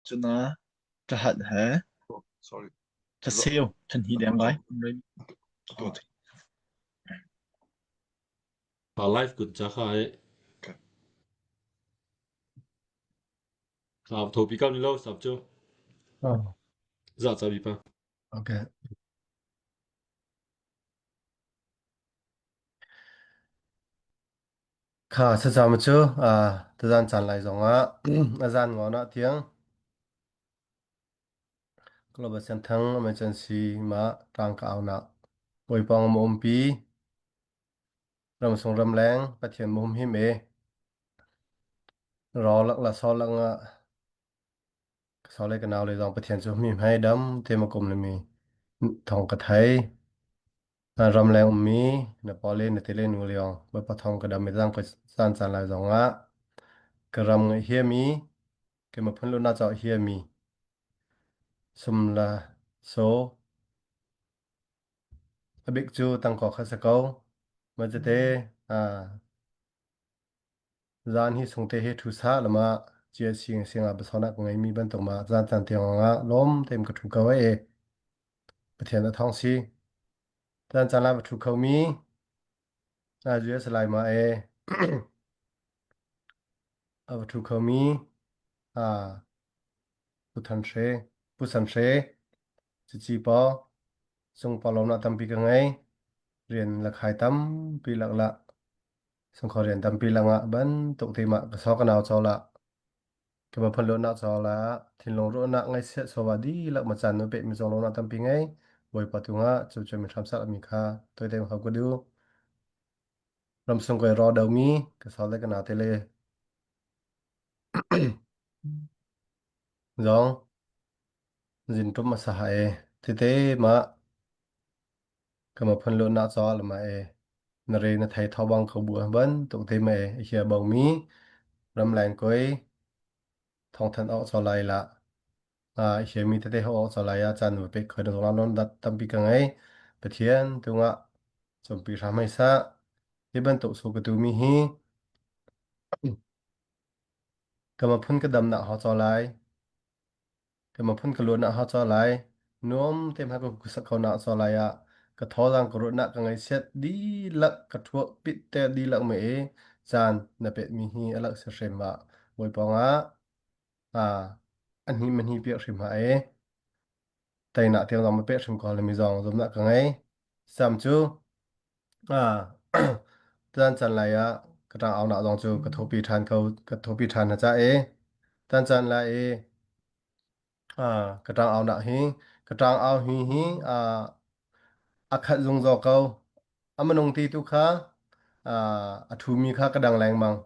Cuna ṭahat he Oh, sorry. ṭhaseu ṭhanhi deng lai. Pa live kun cha kha ai. Sa tho pi kau ni lo sap chu. Oh, Za cha bi pa. okay. Kha thlacam cu ah tuzaan caan lai zongah a zan ngawn ah tiang Global Senthang Emergency ma tang ka aunak Bawipa ma umpi ramsung ramleng Pathian ma humhim e ro lak la so lak nga ka so le ka nau le zong Pathian cu mi hmai dam te ma kum le mi thong ka thai Ramleng ummi na pawle na tile nu liang Bawipa thawng ka dam i zang ka caan caan lai zongah ka ram ngaih hiami ka miphun luhnak caah hiami sum la so a bik cu tangkaw kha si ko. Ma cite zan hi sungte hi thu sa lama cia sing singa basona ka ngeimi bantuk ma zan caan tiang ah lawm tein ka thu ko e. Pathian a thawng si. Caan caan ah va ṭhu khomi US lai ma e a va ṭhu khomi Pu Than Hre, Pu San Hre, Cici paw, sung paw lawmnak tampi ka ngei. Rian la khai tampi lak la. Sungkhor rian tampi langah bantuk te mah ka so ka nau chaw la. Ka miphun luatnak caah le thinlung ruahnak ngaihchiat chawva dihlak macan nu pekmi zong lawmnak tampi ngei. Bawipa tu ngah cucu mi hramsat mi kha toite hau ka du. Ramsung koi ro do mi ka sal le ka na te le zong zin tum a sa e tete ma ka miphun luatnak caah le ma e na re na thei tho bang ko bu ban tuk te ma e hia bang mi ramleng koi thawngthan awk cho lai la a mi tete ho awk cho lai ah caan va pek khoi na zong lon dat tampi ka ngei Pathian tungah cumpi hram hei sa hi bantuk su ka tu mi hi ka miphun ka dam nak ho cho lai Ka miphun ka luatnak ha ca lai, nuam te hmai ka sak ko nak ca lai ah ka thawzang ka ruahnak ka ngaihchiat dihlak ka thuah pit te dihlak me i caan na pek mi hi alak si hrim ah Bawipa ngah ah a hni ma hni piak hrim ha e teinak tiang zong ma pek hrim ko le mi zong zumnak ka ngei sam cu ah tan chan lai ah ka tang au nak zong cu ka thopi than ko ka thopi than na cha e tan chan lai i Ka ṭang aunak hi ka ṭang au hi hi a khat zungzal ko. A minung ti tu kha a ṭhumi kha ka dang lengmang.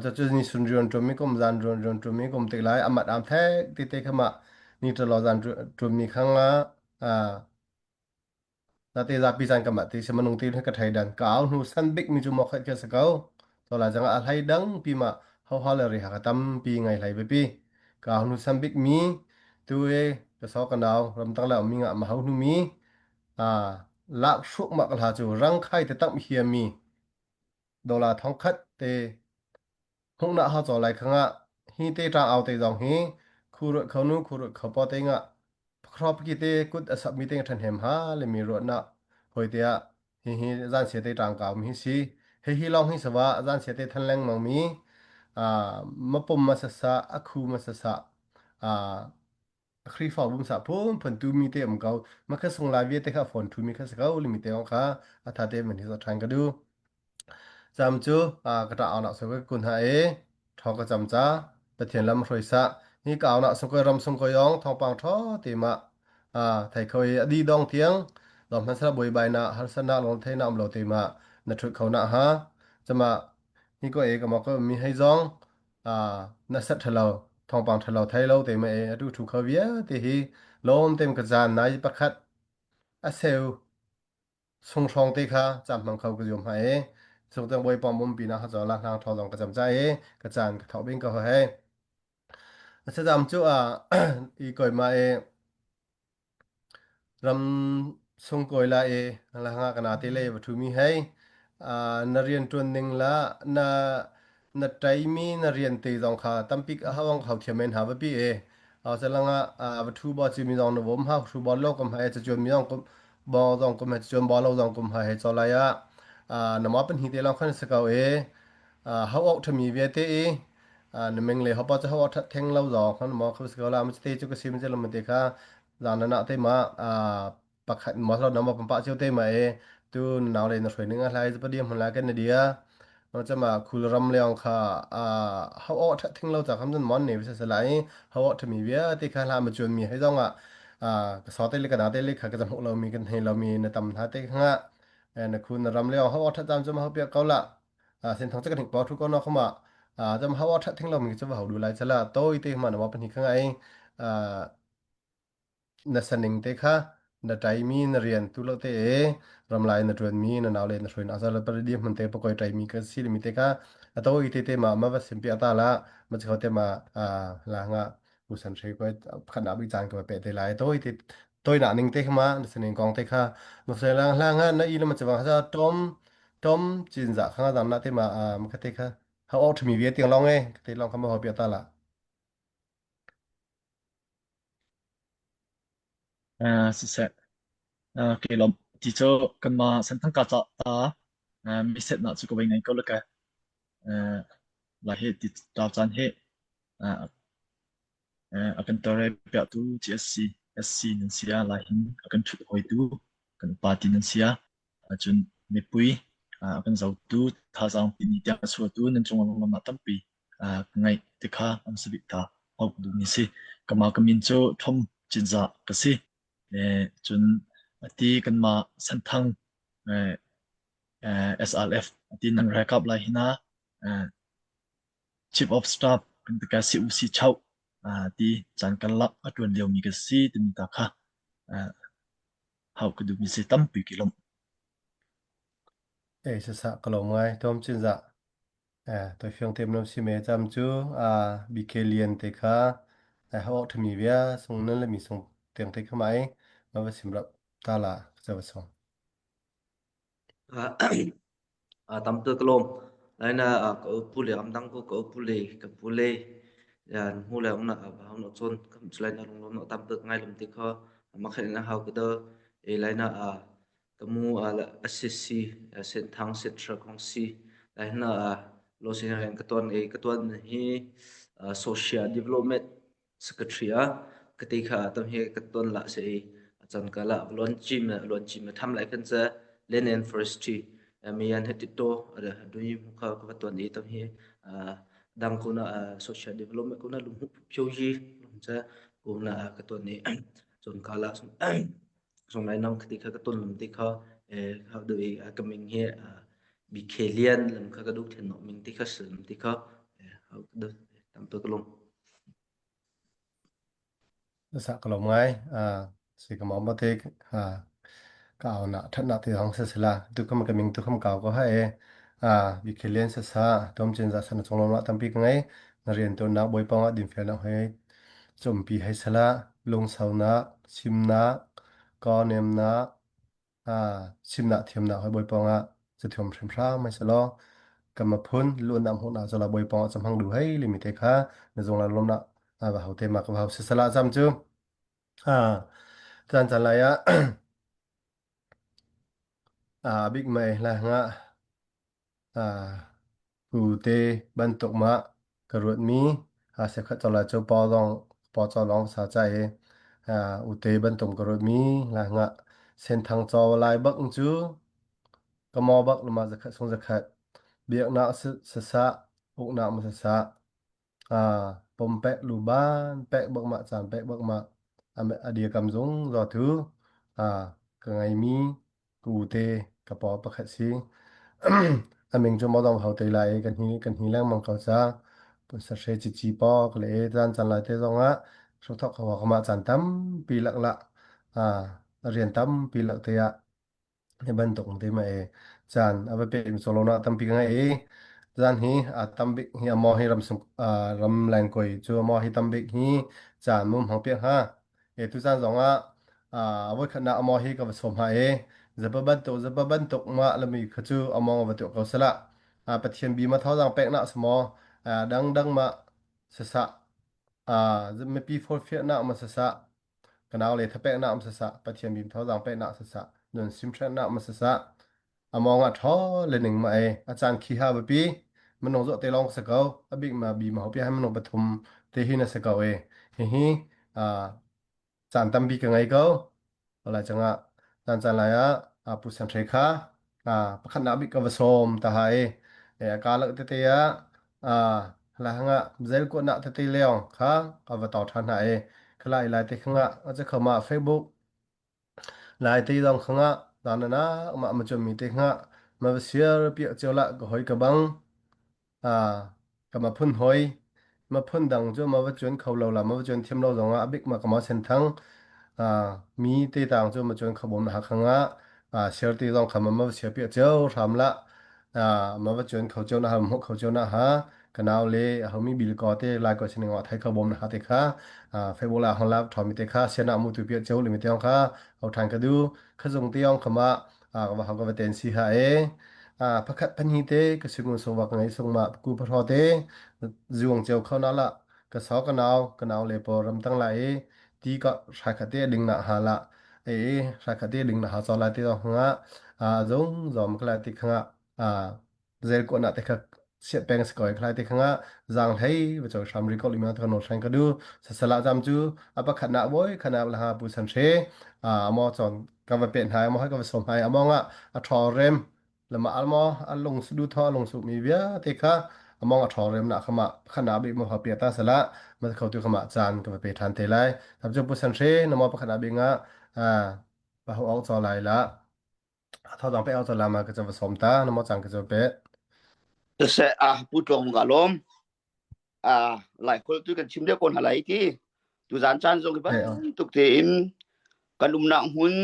Cucu ni sun rian ṭuanmi kum zan rian rian ṭuanmi kum tik lai amat am thek ti te kha mah ni ṭalo zan ṭuanmi kha nga Nate zapi caan ka mah ti si manung ti ka thei dan ka au hnu san bik mi cu mo khat khi si ko to la jang a hlai dang pi ma ho ha le ri ha ka tam pi ngai hlai be pi ka au hnu san bik mi tu e ka so ka nau ram tang la mi nga ma hau hnu mi a lak suk ma ka hla chu rang khai te tam hiam mi dola thong khat te hung na ha cho lai khanga hi te tang au te zong hi khu ro kho nu khu ro kho po te nga phrop ki te kut a sap mi te than hem ha le mi ro na hoi te a hi hi zan se te tang ka mi si he hi long hi sawa zan se te than leng mang mi a ma pum ma sa sa a khu ma sa sa a Khrihfa bum sa phun phun tu mi te um ko ma kha sung lai vi te kha phone thu mi kha sa ko limi te kha a tha te man hi so than ka du Cam cu ka ṭah aunak sungkawi kun hna i ṭhaw ka cam ca Pathian lam hruai sah. Hi ka aunak sungkawi ram sungkawi yong thawngpang ṭhaw ti ma thei kho i a dih dong tiang lawm hmansala buaibainak harsatnak lungretheihnak um lo ti ma na ṭhut kho na ha. Cama hi ko e ka mo ko mi hei zong na set ṭhalo thawngpang ṭhalo thei lo te ma e atu ṭhu kho vialte hi lawm tem ka zan nai pakhat a seu Sung hrawng te kha cam hmang kho ka zuam hna i sungtang bawipa mumpi na kha la hlang thaw zong ka cam ca i ka caan ka thawk bing ko he. A sazam cu a i koi ma i ram sung koi la i la nga kana te le va thu mi hei na rian tuan ning la na na taimi na rian te zong kha tampi a hawang hau thiam men ha va pi e. Salanga va thu ba chi mi zong na vom ha thu ba lo kom ha e chuan mi zong kom bo zong kom he chuan ba lo zong kom ha he cholai a na ma pan hi te long khan se kau e hau ok thami ve te e na meng le hopa cha hau that theng lo zong khan mo kham se kau la ma te chu ka sim che lam te kha zan na na te ma pakhat mo lo na ma pampa chiu te ma e tu naw le na hroi ning a hlai pa diam hun la kan na dia no chama khul ram leong kha a hau o tha thing lo cha kham jan mon ne bisa salai hau o thami bia te kha hla ma chun mi hai zong a ka so te le ka na te le kha ka jam lo mi kan hei lo mi na tam tha te kha na khun na ram leong hau o tha jam chama hau pia kau la sin thong cha kan hik pa thu ko no khama jam hau o tha thing lo mi chu hau du lai chala toi te ma na ma pan hi kha ngai Na saning te kha na ṭaimi na rian tu lo te e ramlai na ṭuanmi na naule na hruai na azal paradi hmun te pakoi ṭaimi ka si mi te kha ato i te te ma ma va sim pi ata la ma chho te ma a la nga usan hrei koi khat na bi chan ka pe te lai to i te toi na ning te kha ma na saning kong te kha ma se lang hla nga na i la ma chawang ha tom tom chin za kha dam na te ma a ma kha te kha ha ok thmi ve tiang long e te long kha ma ho pi ata la. Siseh, kei lawm ti cu kanmah Senthang ka cah ta misetnak cu ka vei ngai ko le ka lai hi ti ta caan hi a kan tawlre piahtu GSC SC nan si ah lai hin a kan ṭhut hawitu kan party nan si ah cun mipui a kan zotu thazaang timi tiang a chuatu nan cung ah lunglamah tampi ka ngaih ti kha an si bik ta hauh duhmi si. Kamah ka min cu Thom Cinzah ka si. Cun ati kanmah Senthang SRF ati nan ralkap lai hina Chief of Staff kan ti ka si u si chau ti caan karlak a ṭuan liomi ka si timi ta kha hauh ka duhmi si tampi ki lawmh. Ei sasa ka lo ngai Tom Cinzah. Toifiang te nam si me cam cu a BK Lian te kha a ho thami bia sung nan le mi sung tiang te kha mai ma va sim rap ta la cha va song. Tam tu ka lawm. Laina ka pu le amdang ko ka pu le ka pu le yan mu le ong na ba hong no chon kam chulai na lung lom no tam tu ngai lom te kha ma khen na hau ka do e laina a Kamu SCC Senthang Central Kongsi hna Lawsin rian ka tuan i ka tuan hi Social Development Secretary ah ka ti kha tam hi ka tuan la se i chan ka la luan chim luan chim tham lai kan che Land and Forestry mi an he to dui mu kha ka tuan i tam hi dang ko na social development ko na lum phyo yi lum che ko na ka tuan i chon ka la Zung lai nong ti kha ka ton lam ti kha eh du i ka ming hi BK Lian lam kha ka duk then nok ming ti kha sim ti kha du tam tu ka lung. Sa ka lo ngai a si ka mo ma te ha ka au na that na ti hong se sela tu kham ka ming tu kham ka ko ha e a BK Lian sa sa tom chen za san chong lo ma tampi ka ngai na rian to na boi pong a dim fel na hoi Cawmpi hei sala, lungsaunak, simnak, kawnemnak, simnak thiamnak hoi bawi pawngah cathiam hrimhram hei selaw kan miphun luatnak hmuhnak cu la bawi pawngah camhang duh hei limi te kha na zung la lawmnak va hau te ma ka va hau sisala cam cu caan caan lai ah a bik mei la nga Pute bantuk mah ka ruatmi sekhat cawlai cu paw zong paw caw lawng sa ca i ute bantuk ka ruatmi ngah senthang caw lai bak cu ka maw bak lama zakhat sung zakhat biaknak sasah uknak ma sasah pom pek luban pek bak mah caan pek bak mah a dirkam zung zaw thu ka ngaimi Ka ute ka pa pakhat si. A min cu modong ho te lai i kan hi kan hi lengmang ko ca. Sahre cici pawk le caan caan lai te zong ah hruthok ka wa mah caan tampi lak la rian tampi lak te ah hi bantuk te ma e caan a va pe mi solo na tampi ka ngai i Zan hi a tam bik hi a maw hi ram sung ram leng koi cu a maw hi tam bik hi caan mum hang piak ha. E tu caan zong ah voi khatnak a maw hi ka va sawm ha e. Zapa bantuk zapa bantuk ma lami kha cu a mong va tuah ko sala. Pathian bi ma thawzang pek na samaw dang dang ma sasa. Mipi forhfiahnak ma sasah, ka nau le thapeknak ma sasah, Pathian bim thozang peknak sasah, nun simhrennak ma sasah, among ah tho le ning ma e, a caan khi ha biapi, minung zawh te lawng sa ko, a bik ma bi ma ho pi hai minung pathum te hi na sa ko e. Hihi caan tampi ka ngei ko. Lai cangah caan caan lai ah Pu San Hre kha pakhatnak bik ka va sawm ta ha i ka lak tete ah la hangah zel kuatnak tete leong kha ka va tawng ṭhan hna i khala i lai te khangah a khama Facebook lai te dong khangah na na ma ma chom mi te khangah ma va share piak cio la ka hoi ka bang Ka ma phun hoi. Ma phun dang cu ma va cuan kho lo la ma va cuan thiam lo zongah a bik ma ka ma senthang mi te tang cu ma cuan kho bom na hakha ah share te zong kha ma ma va share piak cio hram la ma va cuan kho cio na ha hmuh kho cio na ha ka nau le homi bil ko te lai ko sining wa thai kho bom na ha te kha Facebook la hong la thomi te kha siana mu tu piak cio le mi te kha ho than ka du khazung te yong khama ka va ka va ten si ha e pakhat pahnih te ka singun so wa ka ngei sung ma ku phro te zuang cheu kho na la ka so ka nau ka nau le po ram tang la e ti ka hrai kha te ding na ha la e hrai kha te ding na ha cho la te nga a zong zom ka la ti khanga a zel ko na te kha siat peng skoi khlai te khanga zang hlei va choi sham ri ko lima ta no shang ka du sasala jam chu a pakhat na boi khana la ha pu san she a mo chon ka va pen hai mo ka va som hai among a a tho rem lama almo alung su du tho alung su mi via te kha among a tho rem na khama khana bi mo ha pia ta sala ma khau tu khama chan ka va pe than te lai tam chu pu san she na mo pakhat na bi nga a pa ho ong cho lai la Thawdang pe au lama ka va som ta na mo chang ka pe. Se a pu tlong ga lom a lai khol tu kan chim de kon halai ti tu zan chan zong ba tuk te in kan umnak hmun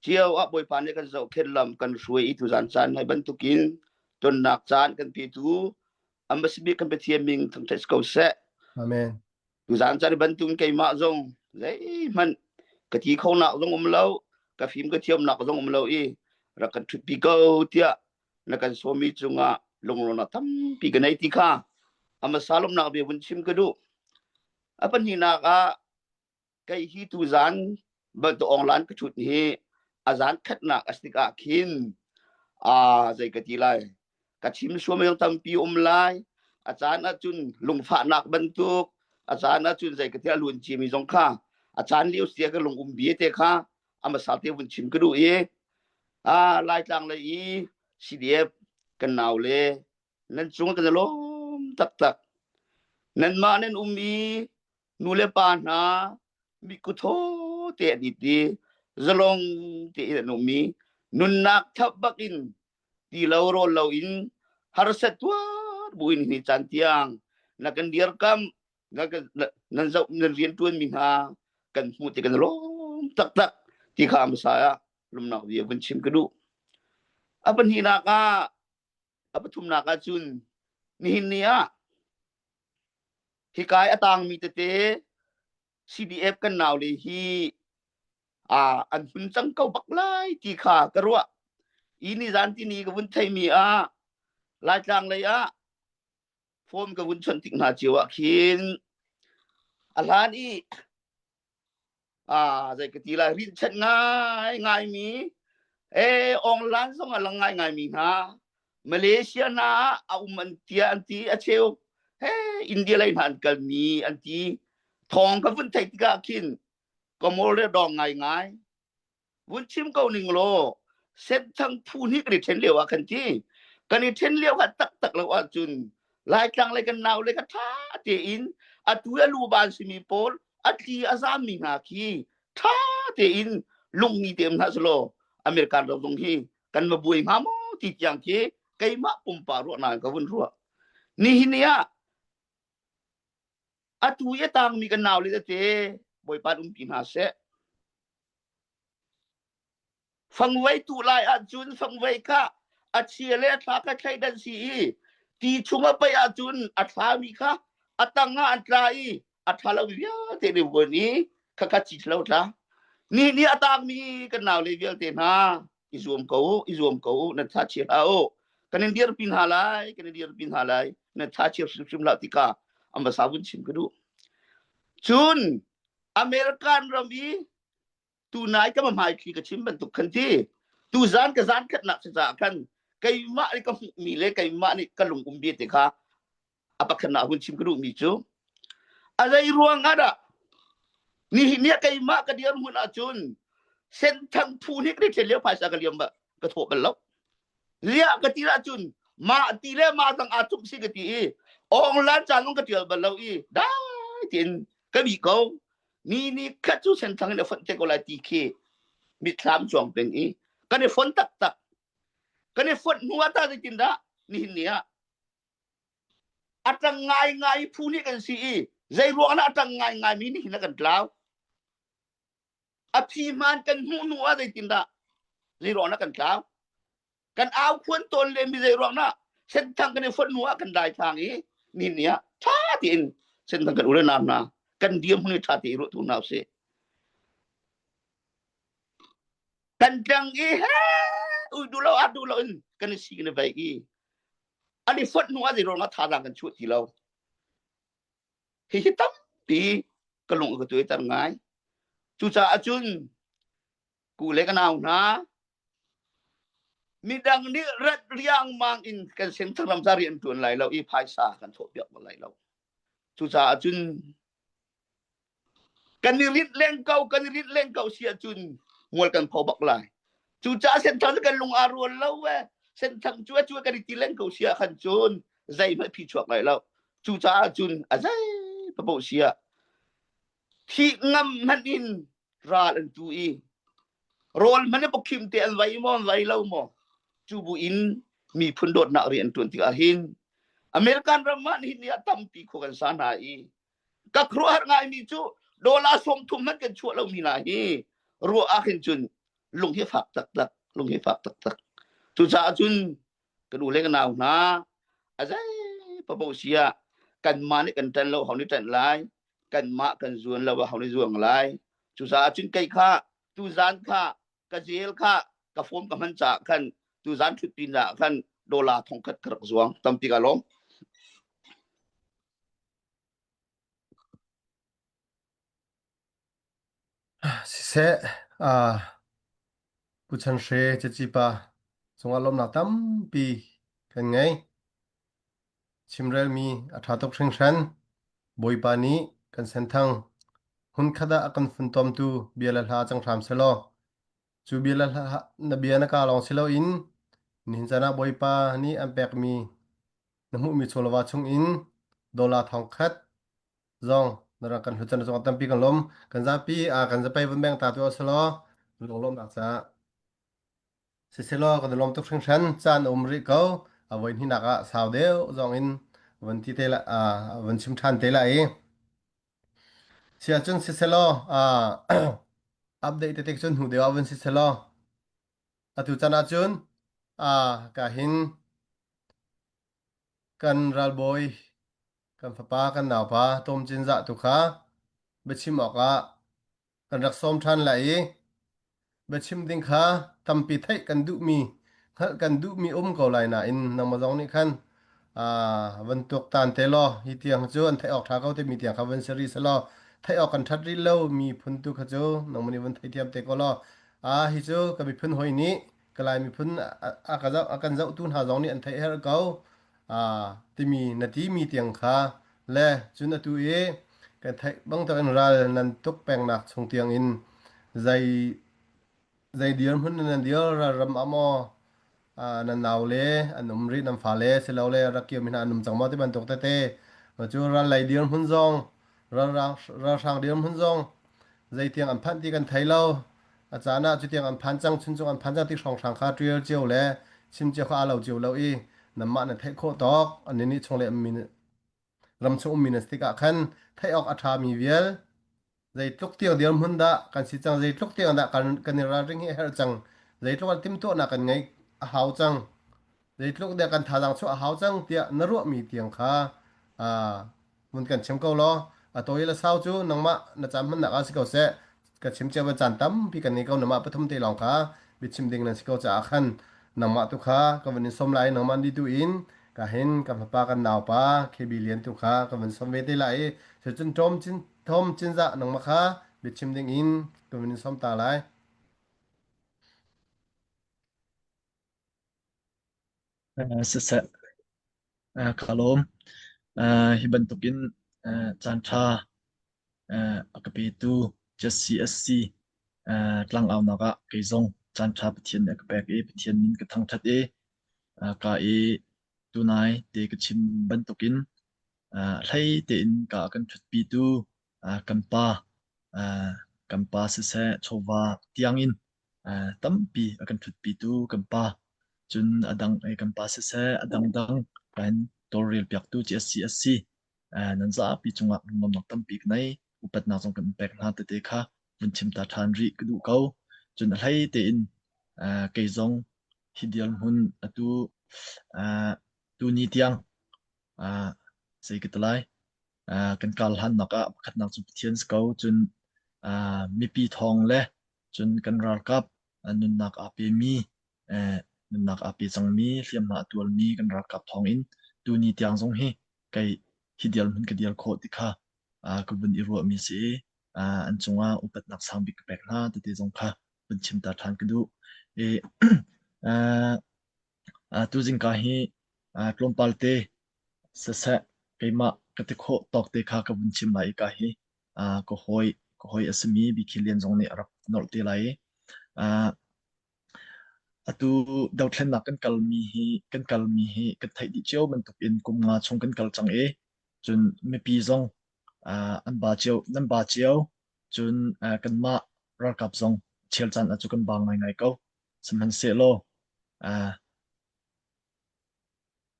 cio a bawipa nih kan zohkhenh lam kan hruai i tu zan caan hai bantukin tonnak caan kan pe tu ambassador kan Pathian ming thangthat ko seh Amen. Tuzaan caan bantuk keimah zong zeihmanh ka ti kho nak zong um lo, ka fim ka thiam nak zong um lo i rak kan ṭhutpi ko tiah na kan sawmi cungah lunglawmhnak tampi ka nei ti kha a hmasa lawmhnak bia vun chim ka duh. A pahnihnak ah kei hi tuzaan bantuk onglan ka ṭhut hi a zaan khatnak a si tikah khin aa zei ka ti lai ka chim suam zong tampi um lai a caan ahcun lungfahnak bantuk a caan ahcun zei ka ti a luan cimi zong kha a caan lio sia ka lung um bia te kha a hmasa te vun chim ka duh i a laitlang lei i CDF kan nau le nan cung kan lawm taktak nanmah nan um i nu le pa hna mikuthaw te an it i zalong tein an um i nunnak thap bak in ti lo rawl lo in harsat tuar buin hi caan tiang na kan dirkam na kan nan zoh nan rian tuan mi hna kan hmuh ti kan lawm taktak ti kha hmasa ah lumnak bia vun chim ka duh a pahnihnak ah a pathumnak ah cun nihin ni ah Hikai a tangmi tete CDF kan naule hi ah an hun cang ko bak lai ti kha ka ruah. I nizan tini ka vun theimi ah Laitlang lei ah phone ka vun chawnh tik hna cio ah khin a hlan i ah zei ka ti lai rinhchanh ngai ngai mi eh online zong a lang ngai ngai mi hna Malaysia hna ah a um an tia an ti a cheu he India lei hna an kal mi an ti thawng ka vun theih tikah khin ka mol le dong ngai ngai vun chim ko ning law senthang phu nih kan i ṭhen lio ah khan ti kan i ṭhen lio kha taktak lo ahcun laitlang le kan nau le ka ṭha tein atu a luban simi pawl a tli a zammi hna khi ṭha tein lungni te um hna selaw American ram zong hi kan va buai hnga maw ti tiang khi keimah pumpak ruahnak ka vun ruah nihin ni ah atu i a tangmi kan nau le tete Bawipa umpi hna seh Fangvei tuh lai ahcun fangvei kha a chia le a thla kha thleidan si i ti chung a paih ahcun a thlami kha a tang ah an tla i a ṭha lo vialte nih vuan i khakha ci lo tla. Ni nih a tangmi kan naule vialte hna i zuam ko u, i zuam ko u, nan tha chia hlah u. Kan in dirpi hna lai, kan in dirpi hna lai, nan tha chia hrimhrim hlah tikah. Amasa vun chim ka duh. Cun American ram i tunai ka hmaithli ka chim bantuk khan ti tuzan ka zan khatnak si caah khan keimah nih ka hmuhmi le keimah nih ka lung um bia te kha a pakhatnak hun chim ka duhmi cu a zei ruang ah dah nihin ni keimah ka dir hmun ahcun senthang phu nih ka ṭhen lio phaisa ka liam ba ka thawh bal lo liah ka ti ahcun mah ti le mah zang aa cuk si ka ti i online caan ka ṭial bal lo i dai tiin ka bi ko mi nih khat cu senthang in a fonh te ko lai ti khi mitthlam cuang peng i kan i fon taktak kan i fonh hnu ah ta zeitin dah nihin ni ah a tang ngai ngai phu nih kan si i zei ruang ah a tang ngai ngai mi nih hin a kan tlau a phi hmaan kan hmuh hnu ah zeitin dah zei ruang ah kan tlau kan au khuan tawn le mi zei ruang dah senthang kan i fonh hnu ah kan dai thang i ni ni ah tha tiin senthang kan ule nam na kan diam hmun i tha ti ruah tu na si kan tlang i he ui du lo a du lo in kan i si kan i vai i an i fonh hnu ah zei ruang ah thazaang kan chuah ti lo hihi tampi ka lung ka tuaiter ngai cucaah cun ku le ka nau hna midang nih rat riangmang in kan senthang ram ca rian tuan lai lo i phaisa kan thawh piak bal lai lo cucaah cun Kan i rinh leng ko, kan i rinh leng ko si ahcun mual kan pho bak lai. Cucaah senthang cu kan lung aa rual lo e. Senthang cu cu kan i ti leng ko si ah khan cun zeihmanh phi chuak lai lo. Cucaah cun a zei papoh si ah thih ngam hmanh in ral an tu i rawl hmanh in pawkhim te an vai maw an vai lo maw cu bu in miphun dawtnak rian an ṭuan tikah hin American ram ah nihin ni ah tampi khua kan sa hna i ka khuaruahhar ngaimi cu dollar 30 hmanh kan chuah lomi hna hi ruah ah khin cun lung hi fak taktak lung hi fak taktak cucaah cun ka nu le ka nau hna a zei papo sia kanmah nih kan ṭan lo ho nih ṭanh lai kanmah kan zuan lo ho nih zuang lai cucaah cun kei kha tuzan kha ka zel kha ka phone ka hman caah khan tuzan ṭhut pin ah khan dollar thongkhat ka rak zuang tampi ka lawm. Siseh, aa Pu Chan Hre cacipa cungah lawmhnak tampi kan ngei. Chimrelmi a ṭha tuk hringhran. Bawipa nih kan senthang hmunkhat ah a kan funtomtu bia le hla cang hram sehlaw, cu bia le hla na bia na kaa lawng si loin nihin caan ah Bawipa nih an pekmi na hmuhmi chawleva chungin dollar 1000 zong na rak kan hlut chan zong tampi kan lawm kan zapi a kan zapai vun beng ta tu asalaw lunglawmnak caah siselaw kan lawm tuk hringhran caan a um rih ko a voi hnih ah sau deuh zong in vun ti te la vun chim than te la i sia cun siselaw update te te cun hnu deuh ah vun siselaw atu chan ah cun a ka hin Kan ralbawi, kan fapa, kan naupa Tom Cinzah tu kha biachim awkah kan rak sawm ṭhan lai i biachim ding kha tampi theih kan duhmi, hngalh kan duhmi um ko lai nain nangmah zong nih khan aa van tuaktan te law hi tiang cu an theih awk ṭha ko timi tiang kha van si rih selaw theih awk kan ṭhat rih lo mi phun tu kha cu nangmah nih van theithiam te ko law aa hi cu ka miphun hawi nih Kalay miphun a ka zoh a kan zohtu hna zong nih an theih herh ko timi na timi tiang kha le cun atu i kan theih bang in ral nan tuk pengnak chung tiang in zei zei dirhmun nan dir ram ah maw nan nau le an um rih nan fale silole rak kio mi hna an um cang maw ti bantuk tete cu ral lei dirhmun zong ralhrang dirhmun zong zeitiang an phanh ti kan thei lo. A caan ah cutiang an phan cang, chuncung an phan cang ti hrawnghrang kha ṭial cio le chim cio kha aa lo cio lo i nanmah nan theih khawh tawk an nih chung le ummi ram chung ummi nan si tikah khan theih awk a ṭhami vial zeitluk tiang dirhmun dah kan si cang zeitluk tiang dah kan kan i ralring hi a herh cang zeitluk an timhtuahnak kan ngeih a hau cang zeitluk dah kan thazaang chuah a hau cang tiah na ruahmi tiang kha aa mun kan chim ko law a tawi le sau cu nangmah na caan hmannak ah si ko seh ka chim cia caan tampi kan ngei ko nangmah pathum te lawng kha biachim ding nan si ko caah khan nangmah tu kha ka van in som lai nangmah ni tu in Ka hin kan fapa kan naupa KB Lian tu kha kan van som ve te lai i cucun Tom Cin Tom Cinzah nangmah kha biachim ding in kan van in som ta lai. Siseh, ka lawm. Hi bantukin caanṭha a ka petu CSC tlangaunak ah kei zong caanṭha Pathian nih a ka pek i Pathian min ka thangṭhat i ka i tunai te ka chim bantukin hlei tein ka kan ṭhutpitu kan pa kan pa siseh chawva tiangin tampi a kan ṭhutpitu kan pa cun a dang kan pa siseh a dangdang kan tawlrel piaktu CSC nan zapi cungah lungnuamnak tampi ka nei upatnak zong kan pek hna tete kha vun chim ta ṭhan rih ka duh ko cun a hlei tein kei zong hi dirhmun atu tuni tiang zei ka ti lai kan kal hlannak ah pakhatnak cu Pathian si ko cun mipi thawng le cun kan ralkap nunnak aa pemi nunnak aa pe cangmi hliamhma a tuarmi kan ralkap thawng in tuni tiang zong hi kei hi dirhmun ka dir khawh ti kha ka vun i ruahmi si i an cungah upatnak sang bik ka pek hna tete zong kha vun chim ta ṭhan ka duh. I tuzingka hi tlawmpal te siseh keimah ka ti khawh tawk te kha ka vun chim lai i ka hi ka hawi ka hawi a simi Bikhi Lian zong nih a rak nolh te lai i atu dothlennak kan kalmi hi kan kalmi hi kan theih dih cio bantuk in kum nga chung kan kal cang i cun mipi zong an ba cio nan ba cio cun kanmah ralkap zong chel caan ah cu kan ba ngaingai ko sihmanhsehlaw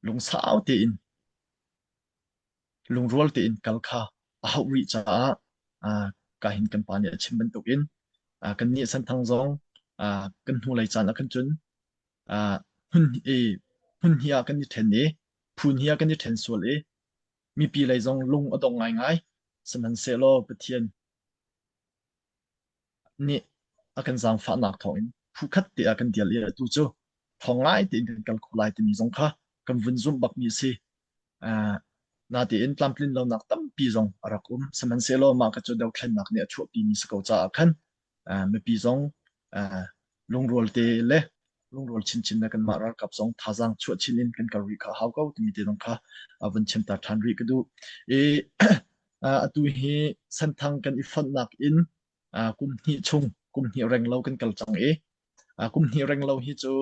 lungsau tein lungrual tein kal kha a hauh rih caah ka hin kan pa nih a chim bantukin kannih Senthang zong kan hnulei caan ah khan cun hmun i hmun hnih ah kan i ṭhen i phu hnih ah kan i ṭhen sual i mipi lei zong lung a dong ngaingai. Sihmanhsehlaw Pathian nih a kan zaangfahnak thawngin phu khat te ah kan dial i atu cu thawng ngai tein kan kal kho lai timi zong kha kan vun zumh bakmi a si. Uh, natein tlamtlin lonak tampi zong a rak um. Sihmanhsehlaw mah ka cu dothlennak nih a chuahpimi si ko caah khan uh, mipi zong uh, lungrual te le lungrual chinchin le kanmah ralkap zong thazaang chuah chin in kan kal rih kha hau ko timi te zong kha uh, vun chim ta ṭhan rih ka duh. I uh, atu hi Senthang kan i fonhnak in uh, kum hnih chung kum hnih reng lo kan kal cang i uh, kum hnih reng lo hi cu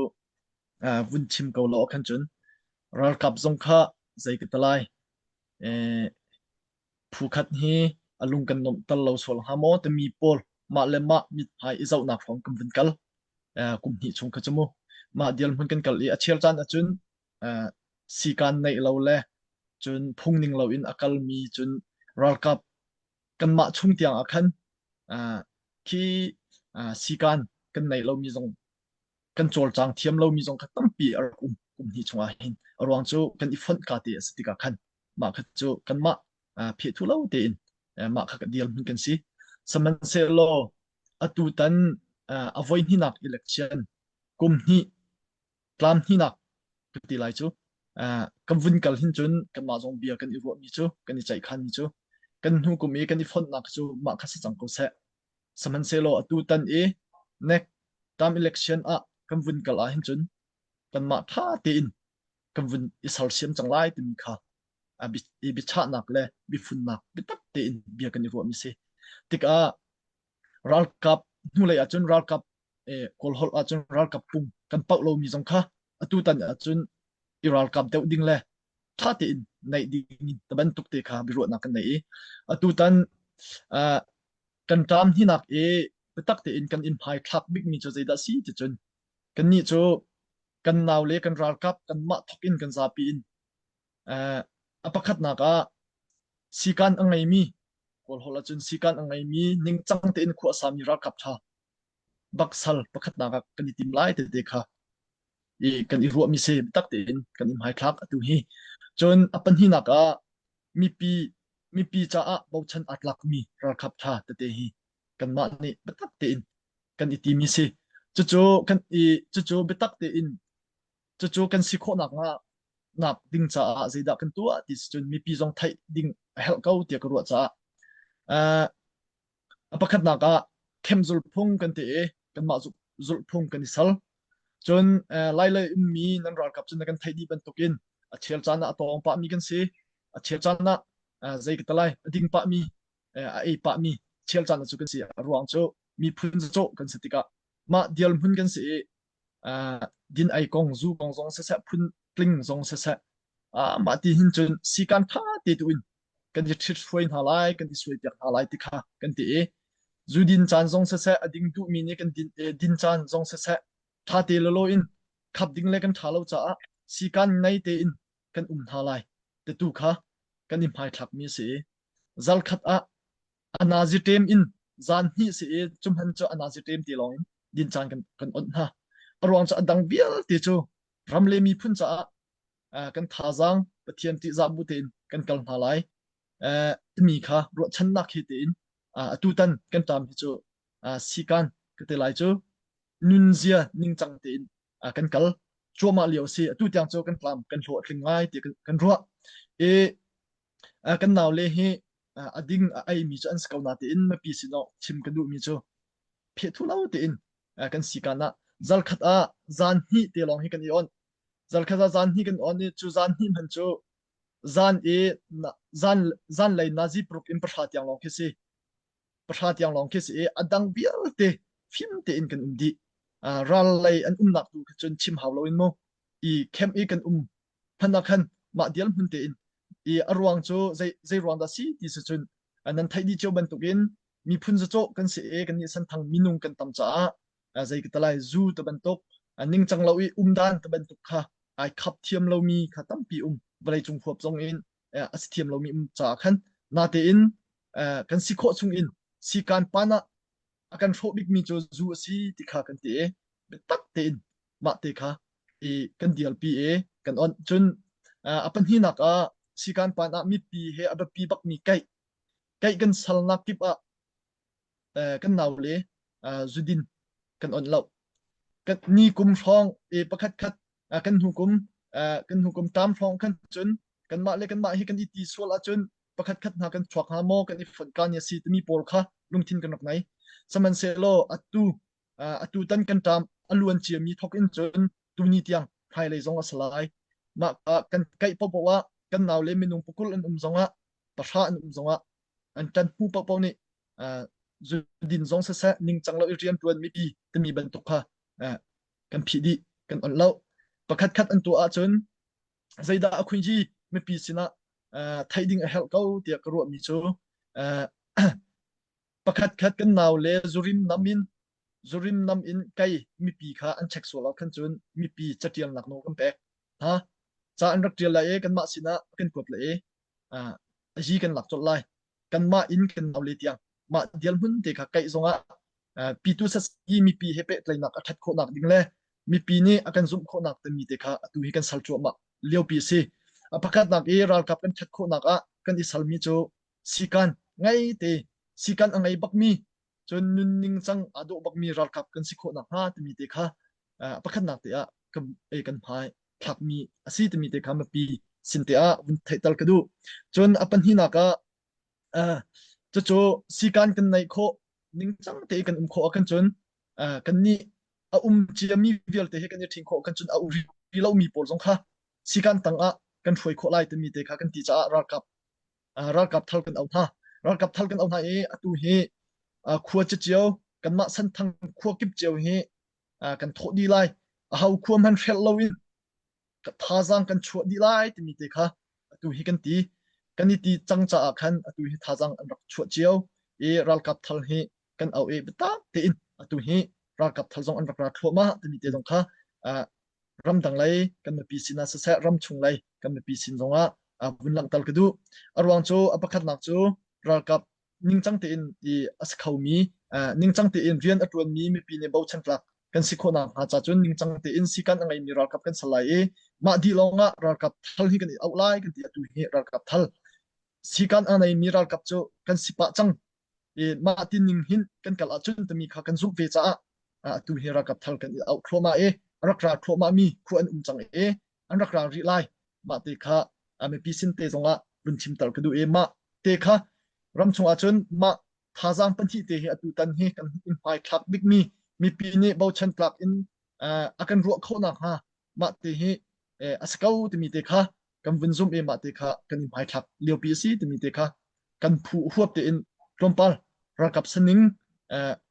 uh, vun chim ko lo khan cun ralkap zong kha zei ka talai eh, phu khat hi a lung kan nomh tal lo sual hnga maw timi pawl mah le mah mithmai i zohnak hrawng kan vun kal eh, kum hnih chung kha cu mu mah dial hmun kan kal i a chel caan ahcun eh, sikan neih lo le cun phung ning lo in a kalmi cun ralkap kanmah chung tiang ah khan uh, khi uh, sikan kan neih lomi zong kan cawlcang thiam lomi zong kha tampi a rak um kum hnih chungah hin a ruang cu kan i fonh ka te a si tikah khan mah kha cu kanmah phehthu lo tein mah kha deal hmun kan si sihmanhsehlaw atu tan a voi hninak election kum hnih tlam hninak ka ti lai cu kan vun kal hin cun kanmah zong bia kan i ruahmi cu kan i ceihkhanmi cu kan hnu kum i kan i fonhnak cu mah kha si cang ko seh Sihmanhsehlaw atu tan i next term election ah kan vun kal ahhin cun kanmah ṭha tein kan vun i sersiam cang lai timi kha i biachahnak le biafunnak biatak tein bia kan i ruahmi si. Tikah ralkap hnulei ahcun ralkap eh, Kawlholh ahcun ralkap pung kan pauh lomi zong kha atu tan ahcun i ralkap deuh ding le ṭha tein neih ding in bantuk te kha biaruahnak kan nei i atu tan uh, kan ṭam hinak i biatak tein kan in hmai thlak bikmi cu zeidah si ti cun kannih cu kan nau le kan ralkap kanmah thok in kan zapi in uh, a pakhatnak ah sikan a ngeimi Kawlholh ahcun sikan a ngeimi ningcang tein khua a sami ralkap ṭha baksal pakhatnak ah kan i tim lai tete kha i kan i ruahmi si biatak tein kan i hmaithlak atu hi cun a pahnihnak ah mipi mipi caah bochan aa tlakmi ralkap ṭha tete hi kanmah nih biatak tein kan i timi si. Cucu kan i cucu biatak tein cucu kan si khawhnak hnga. nak ding caah zeidah kan tuah ti si cun mipi zong theih ding a herh ko tiah ka ruah caah uh, a pakhatnak ah khem zulphung kan ti i kanmah zulhphung kan i sal. Cun Lailei ummi nan ralkap cu na kan theih dih bantukin a chel caan ah a tawng pahmi kan si. A chel caan ah zei ka talai a ding pahmi a ei pahmi chel caan cu kan si. A ruang cu miphun cawh kan si tikah mah dial hmun kan si i din ei kong zu kong zong siseh phun tling zong siseh mah ti hin cun sikan tha te tu in kan i ṭhithruai hna lai kan i suaipiak hna lai ti kha kan ti i zu din caan zong siseh a ding duhmi nih kan din, din caan zong siseh ṭha te lolo in khap ding le kan ṭha lo caah sikan nei tein kan um hna lai tetu kha kan i hmaithlakmi a si i zarkhat ah a nazi ṭem in zan hnih si i cu hman cu a nazi ṭem ti lawng in din caan kan, kan onh hna. A ruang cu a dang vialte cu ram le miphun caah kan thazaang Pathian ṭihzah bu tein kan kal hna lai timi kha ruahchannak he tein atutan kan ṭam hi cu sikan ka te lai cu nunzia ningcang tein kan kal cuahmah lio a si. Atu tiang cu kan tlam kan hlawh a tling ngai ti kan ruah. I kan naule hi a ding a eimi cu an si ko natein mipi sinah chim ka duhmi cu phehthu lo tein kan sikan ah zarkhat ah zan hnih te lawng hi kan i onh. Zarkhat ah zan hnih kan on i cu zan hnih hmanh cu zan i zan zanlei nazi paruk in pahra tiang lawng khi si. Pahra tiang lawng khi si i a dang vialte fim tein kan um dih. Ral lei an umnak tu kha cun chim hau loin mu i camp i kan um hmanh ah khan mah dial hmun tein i a ruang cu zei zei ruang dah si ti si cun nan theih dih cio bantukin miphun zacawh kan si i kan nih santhang minung kan tam caah zei ka talai zu te bantuk ningcang lo i umdan te bantuk kha ai khap thiam lomi kha tampi um vawleicung huap zong in a si thiam lomi um caah khan natein kan si khawh chung in sikan pan ah a kan hrawh bikmi cu zu a si ti kha kan ti i biatak tein mah te kha i kan dialpi i kan on cun a pahnihnak ah sikan pan ah mipi he a biapi bakmi kaih kaih kan salnak kip ah kan naule zudin kan on lo kan ni kum hrawng e pakhat khat kan hnu kum kan hnu kum tam hrawng khan cun kanmah le kanmah hi kan i ti sual ahcun pakhat khat hna kan chuak hnga maw kan i fonh ka ni a si timi pawl kha lungthin kan rak nei sihmanhsehlaw atu atu tan kan ṭam a luan ciami thok in cun tuni tiang hmailei zong a si lai mah kan kaih paohpaoh ah kan nau le minung pakul an um zongah pahra an um zongah an ṭan hmu paohpaoh nih zudin zong siseh ningcang lo i rian ṭuan mipi timi bantuk kha kan phih dih kan onh lo pakhat khat an tuah ahcun zeidah a khuiji mipi sinah theih ding a herh ko tiah ka ruahmi cu pakhat khat kan nau le zurim nam in zurim nam in kai mipi kha an check sual ah khan cun mipi catialnak nawl kan pek ha ca an rak tial lai i kanmah sinah kan kuat lai i a yi kan lak colh lai kanmah in kan nau le tiang mah dial hmun te kha kaih zongah pitu sasi mipi he pehtlaihnak a ṭhat khawhnak ding le mipi nih a kan zumh khawhnak timi te kha atu hi kan sal cuahmah liopi a si. A pakhatnak i ralkap kan ṭhat khawhnak ah kan i salmi cu sikan ngei te sikan a ngei bakmi cun nunning cang aa dawh bakmi ralkap kan si khawhnak hnga timi te kha pakhatnak te ah kan kan hmai thlakmi a si timi te kha mipi sin te ah vun theihter ka duh. Cun a pahnihnak ah cucu sikan kan neih khawh ningcang te kan um khawh ahkhan cun kannih a um ciami vialte he kan i ṭhing khawh kan cun a um rih lomi pawl zong kha sikan tang ah kan hruai khawh lai timi te kha kan ti caah ralkap ralkap thal kan auh hna. Ralkap thal kan auh hna i atu hi khua cio kanmah Senthang khua kip cio hi kan thawh dih lai. Aho khua hmanh hrelh loin thazaang kan chuah dih lai timi te kha atu hi kan ti. Kan i ti cang caah khan atu hi thazaang an rak chuah cio i ralkap thal hi kan auh i biatak tein atu hi ralkap thal zong an rak ra thluahmah timi te zong kha ramdang lei kan mipi sin ah siseh ramchung lei kan mipi sin zongah vun langhter ka duh. A ruang cu a pakhatnak cu ralkap ningcang tein i a si khomi ningcang tein rian a ṭuanmi mipi nih bochan tlak kan si khawhnak hnga ca cun ningcang tein sikan a ngeimi ralkap kan sal lai i mah dih lawngah ralkap thal hi kan i auh lai kan ti atu hi ralkap thal sikan a ngeimi ralkap cu kan si pah cang i mah ti ning hin kan kal ahcun timi kha kan zumh ve caah atu hi ralkap thal kan i auh thluahmah i rak ra thluahmah mi khu an um cang i an rak ra rih lai. Mah te kha mipi sin te zongah vun chimter ka duh i mah te kha ramchung ahcun mah thazaang pahnih te hi atu tan hi kan in hmaithlak bikmi mipi nih bochan tlak in a kan ruah khawh nakhnga mah te hi a si ko timi te kha kan vun zumh i mah te kha kan i hmaithlak liopi a si timi te kha kan phu huap tein tlawmpal ralkap saning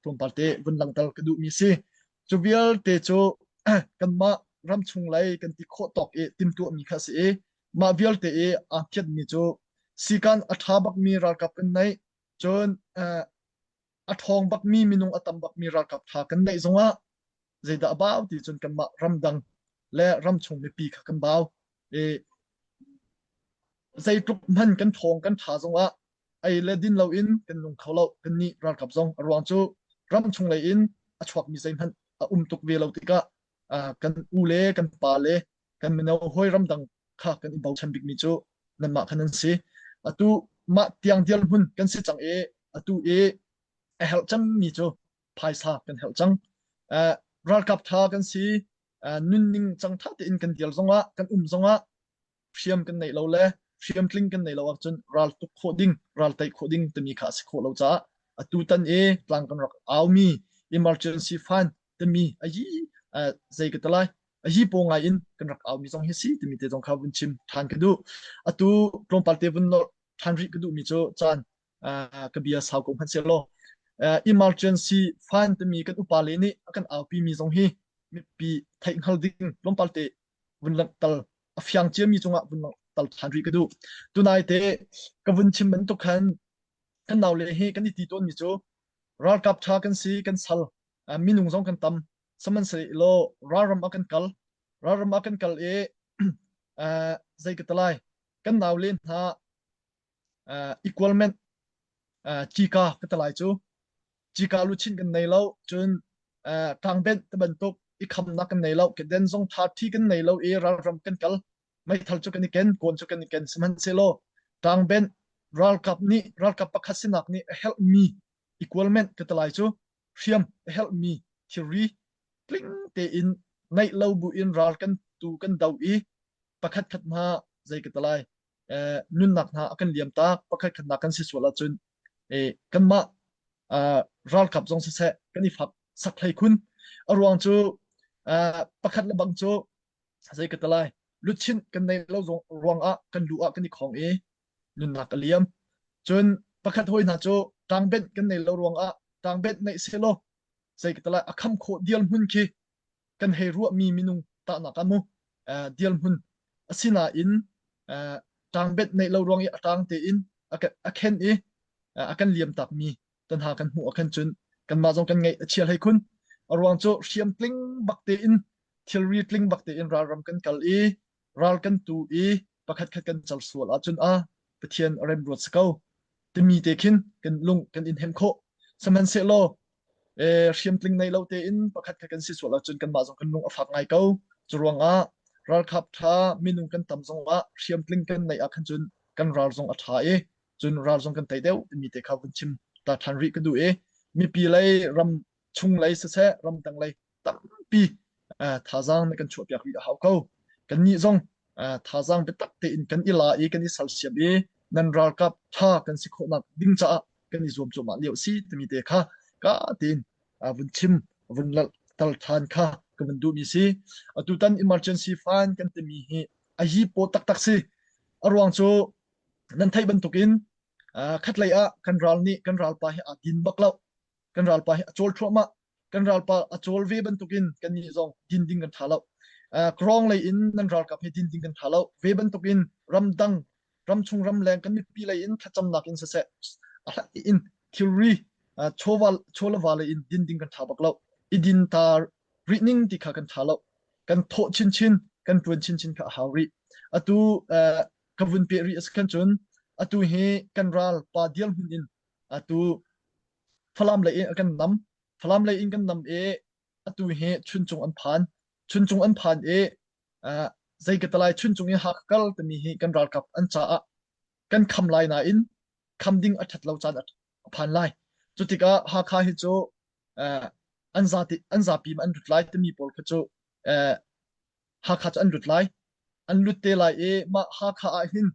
tlawmpal te vun langhter ka duhmi si. Cu vialte cu kanmah ramchung lei kan ti khawh tawk i timhtuahmi kha a si i mah vialte i aa phiatmi cu sikan a ṭha bakmi ralkap kan neih cun a ṭhawng bakmi minung a tam bakmi ralkap ṭha kan neih zongah zeidah a bau ti cun kanmah ramdang le ramchung mipi kha kan bau i zeitluk hman kan ṭhawng kan ṭha zongah ei le din loin kan nung kho lo kan nih ralkap zong a ruang cu ramchung lei in a chuakmi zeihmanh a um tuk ve lo tikah kan u le kan pa le kan mino hawi ramdang kha kan i bochan bikmi cu nanmah kha nan si. Atu mah tiang dial hmun kan si cang i atu i a herh cangmi cu phaisa kan herh cang. Uh, ralkap tha kan si, uh, nunning cang tha tein kan dial zongah kan um zongah hriam kan neih lo le hriam tling kan neih lo ahcun ral tuk khawh ding, ral tei khawh ding timi kha a si khawh lo caah atu tan i tlang kan rak aumi emergency fund timi a yi uh, zei ka ti lai a hi paw ngai in kan rak aumi zong hi si timi te zong kha vun chim ṭhan ka duh. Atu tlawmpal te vun nolh ṭhan rih ka duhmi cu caan ka bia sau ko hmanh sehlaw emergency fund timi kan upa le nih a kan aupi mi zong hi mipi theih hngal ding tlawmpal te vun langhter a fiang ciami cungah vun langhter ṭhan rih ka duh. Tunai te ka vun chim bantuk khan kan naule hi kan i ti tawnmi cu ralkap ṭha kan si kan sal minung zong kan tam Sihmanhsehlaw ralram ah kan kal. Ralram ah kan kal i uh, zei ka ti lai kan naule hna uh, equalment uh, cika ka ti lai cu cika luchin kan nei lo cun uh, ṭangbenh te bantuk i khamnak kan nei lo keden zong ṭha ṭhi kan nei lo i ralram kan kal meithal cu kan i ken kawn cu kan i ken sihmanhsehlaw ṭangbenh ralkap nih ralkap pakhat sinak nih a helhmi equalment ka ti lai cu hriam a herhmi thilri tling tein ngeih lo buin ral kan tu kan do i pakhat khat hna zei ka ti lai eh, nunnak hna a kan liam tak pakhat khat hna kan si sual ahcun eh, kanmah uh, ralkap zong siseh kan i fak sak hlei khun a ruang cu uh, pakhat le bang cu zei ka ti lai luchin kan nei lo zong ruang ah kan lu ah kan i khong i nunnak a liam. Cun pakhat hawi hna cu ṭangbenh kan nei lo ruangah ṭangbenh neih selaw zei ka ti lai a kham khawh dial hmun khi kan hei ruahmi minung tahnak ah mu dial hmun asinain ṭangbenh neih lo ruang i a ṭang tein a khen i a kan liam takmi tan ha kan hmuh ah khan cun kanmah zong kan ngaih a chia hlei khun. A ruang cu hriam tling bak tein thilri tling bak tein ralram kan kal i ral kan tu i pakhat khat kan cal sual ahcun a Pathian a remruat si ko timi te khin kan lung kan in hem khawh sihmanhsehlaw eh hriamtling nei lo tein pakhat khat kan si sual ahcun kanmah zong kan lung a fak ngai ko cu ruangah ralkap ṭha minung kan tam zongah hriamtling kan neih ah khan cun kan ral zong a ṭha i cun ral zong kan tei deuh timi te kha vun chim ta ṭhan rih ka duh i mipi lei ram chung lei siseh ramdang lei tampi thazaang na kan chuahpiak rih a hau ko. Kannih zong thazaang biatak tein kan i la i kan i sersiam i nan ralkap ṭha kan si khawhnak ding caah kan i zuam cuahmah lio a si timi te kha ka tein vun chim vun tal ṭhan kha ka vun duhmi si. Atutan emergency fund kan timi hi a hi paw taktak si. A ruang cu nan theih bantukin khatlei ah kan ral nih kan ralpa hi aa din bak lo. Kan ralpa hi a cawl thluahmah. Kan ralpa a cawl ve bantukin kannih zong din ding kan ṭha lo. Krawng lei in nan ralkap hi din ding kan ṭha lo. Ve bantukin ramdang, ramchung ramleng kan mipi lei in thlacamnak in siseh, a hlat in thilri, chawva, chawlava lei in din ding kan ṭha bak lo. I din ta rih ning ti kha kan ṭha lo. Kan thawh chinchin, kan ṭuan chinchin kha a hau rih. Atu ka vun peh rih a si khan cun atu hi kan ral pa dial hmun in atu Falam lei in a kan nam. Falam lei in kan nam i atu hi Chuncung an phan. Chuncung an phan i uh, zei ka talai Chuncung i Hakha kal timi hi kan ralkap an caah kan kham lai nain kham ding a ṭhat lo caan a phan lai. Cu tikah Hakha hi cu uh, an zati an zapi an lut lai timi pawl kha cu uh, Hakha cu an lut lai. An lut te lai i mah Hakha ah hin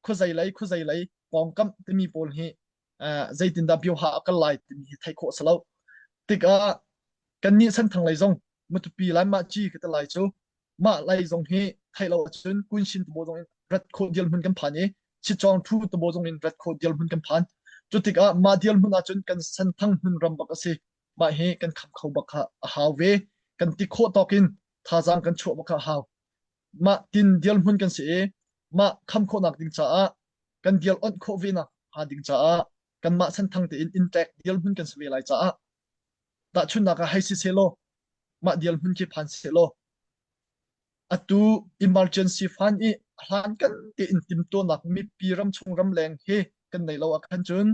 khuazei lei khuazei lei pawngkamh timi pawl hi zeitindah bioha a kal lai timi hi theih khawh si lo. Tikah kannih Senthang lei zong Matupi lai mah ci ka ti lai cu mah lei zong hi theih lo ahcun Kunshin tabo zong in rat khawh dial hmun kan phan i Chitcawng thu tabo zong in rat khawh dial hmun kan phan. Cu tikah mah dial hmun ahcun kan Senthang hmun ram bak a si. Mah hi kan kham kho bak kha a hau ve. Kan ti khawh tawk in thazaang kan chuah bak kha a hau. Mah tin dial hmun kan si i mah kham khawhnak ding caah kan dial onh khawh ve nak hnga ding caah kanmah Senthang tein inntek dial hmun kan si ve lai caah tahchunhnak ah hei si sehlaw mah dial hmun khi phan sehlaw atu emergency fund i a hlan kan tein timtuahnak mipi ramchung ramleng he kan nei lo ah khan cun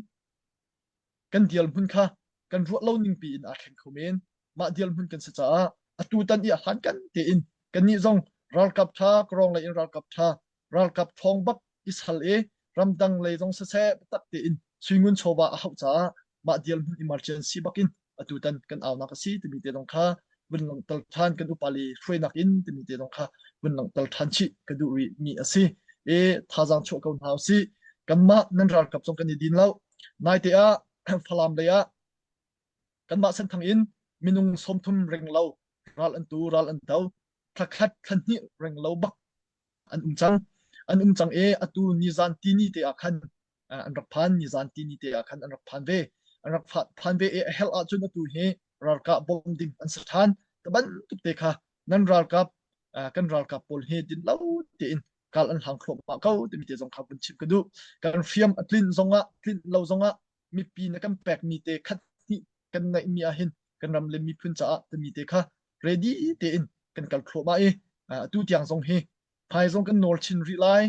kan dial hmun kha kan ruah lo ning pi in aa thleng kho men. Mah dial hmun kan si caah atu tan i a hlan kan tein kannih zong ralkap tha krawng lei in ralkap tha ralkap thawng bak i sal i ramdang lei zong siseh biatak tein suingun chawva a hauh caah mah dial hmun emergency bakin atu tan kan aunak a si timi te zong kha vun langhter than kan upali hruainak in timi te zong kha vun langhter than chih ka duh rih mi a si e thazaang chuah ko hna usih kanmah nan ralkap zong kan i din lo naite ah Falam lei ah kanmah Senthang in minung 30 ring lo ral an tu ral an do thlakhat thlahnih ring lo bak an um cang an um cang i atu nizan tini te ah khan an rak phan nizan tini te ah khan an rak phan ve an rak phan ve i a herh ahcun atu hi ralkap bawm ding an si ṭhan ta bantuk te kha nan ralkap kan ralkap pawl hi din lo tein kal an hlang thluahmah ko timi te zong kha vun chim ka duh kan hriam a tlin zongah tlin lo zongah mipi na kan pekmi te khat hnih kan neihmi ah hin kan ram le miphun caah timi te kha ready tein kan kal thluahmah i atu tiang zong hi phai zong kan nawl chin rih lai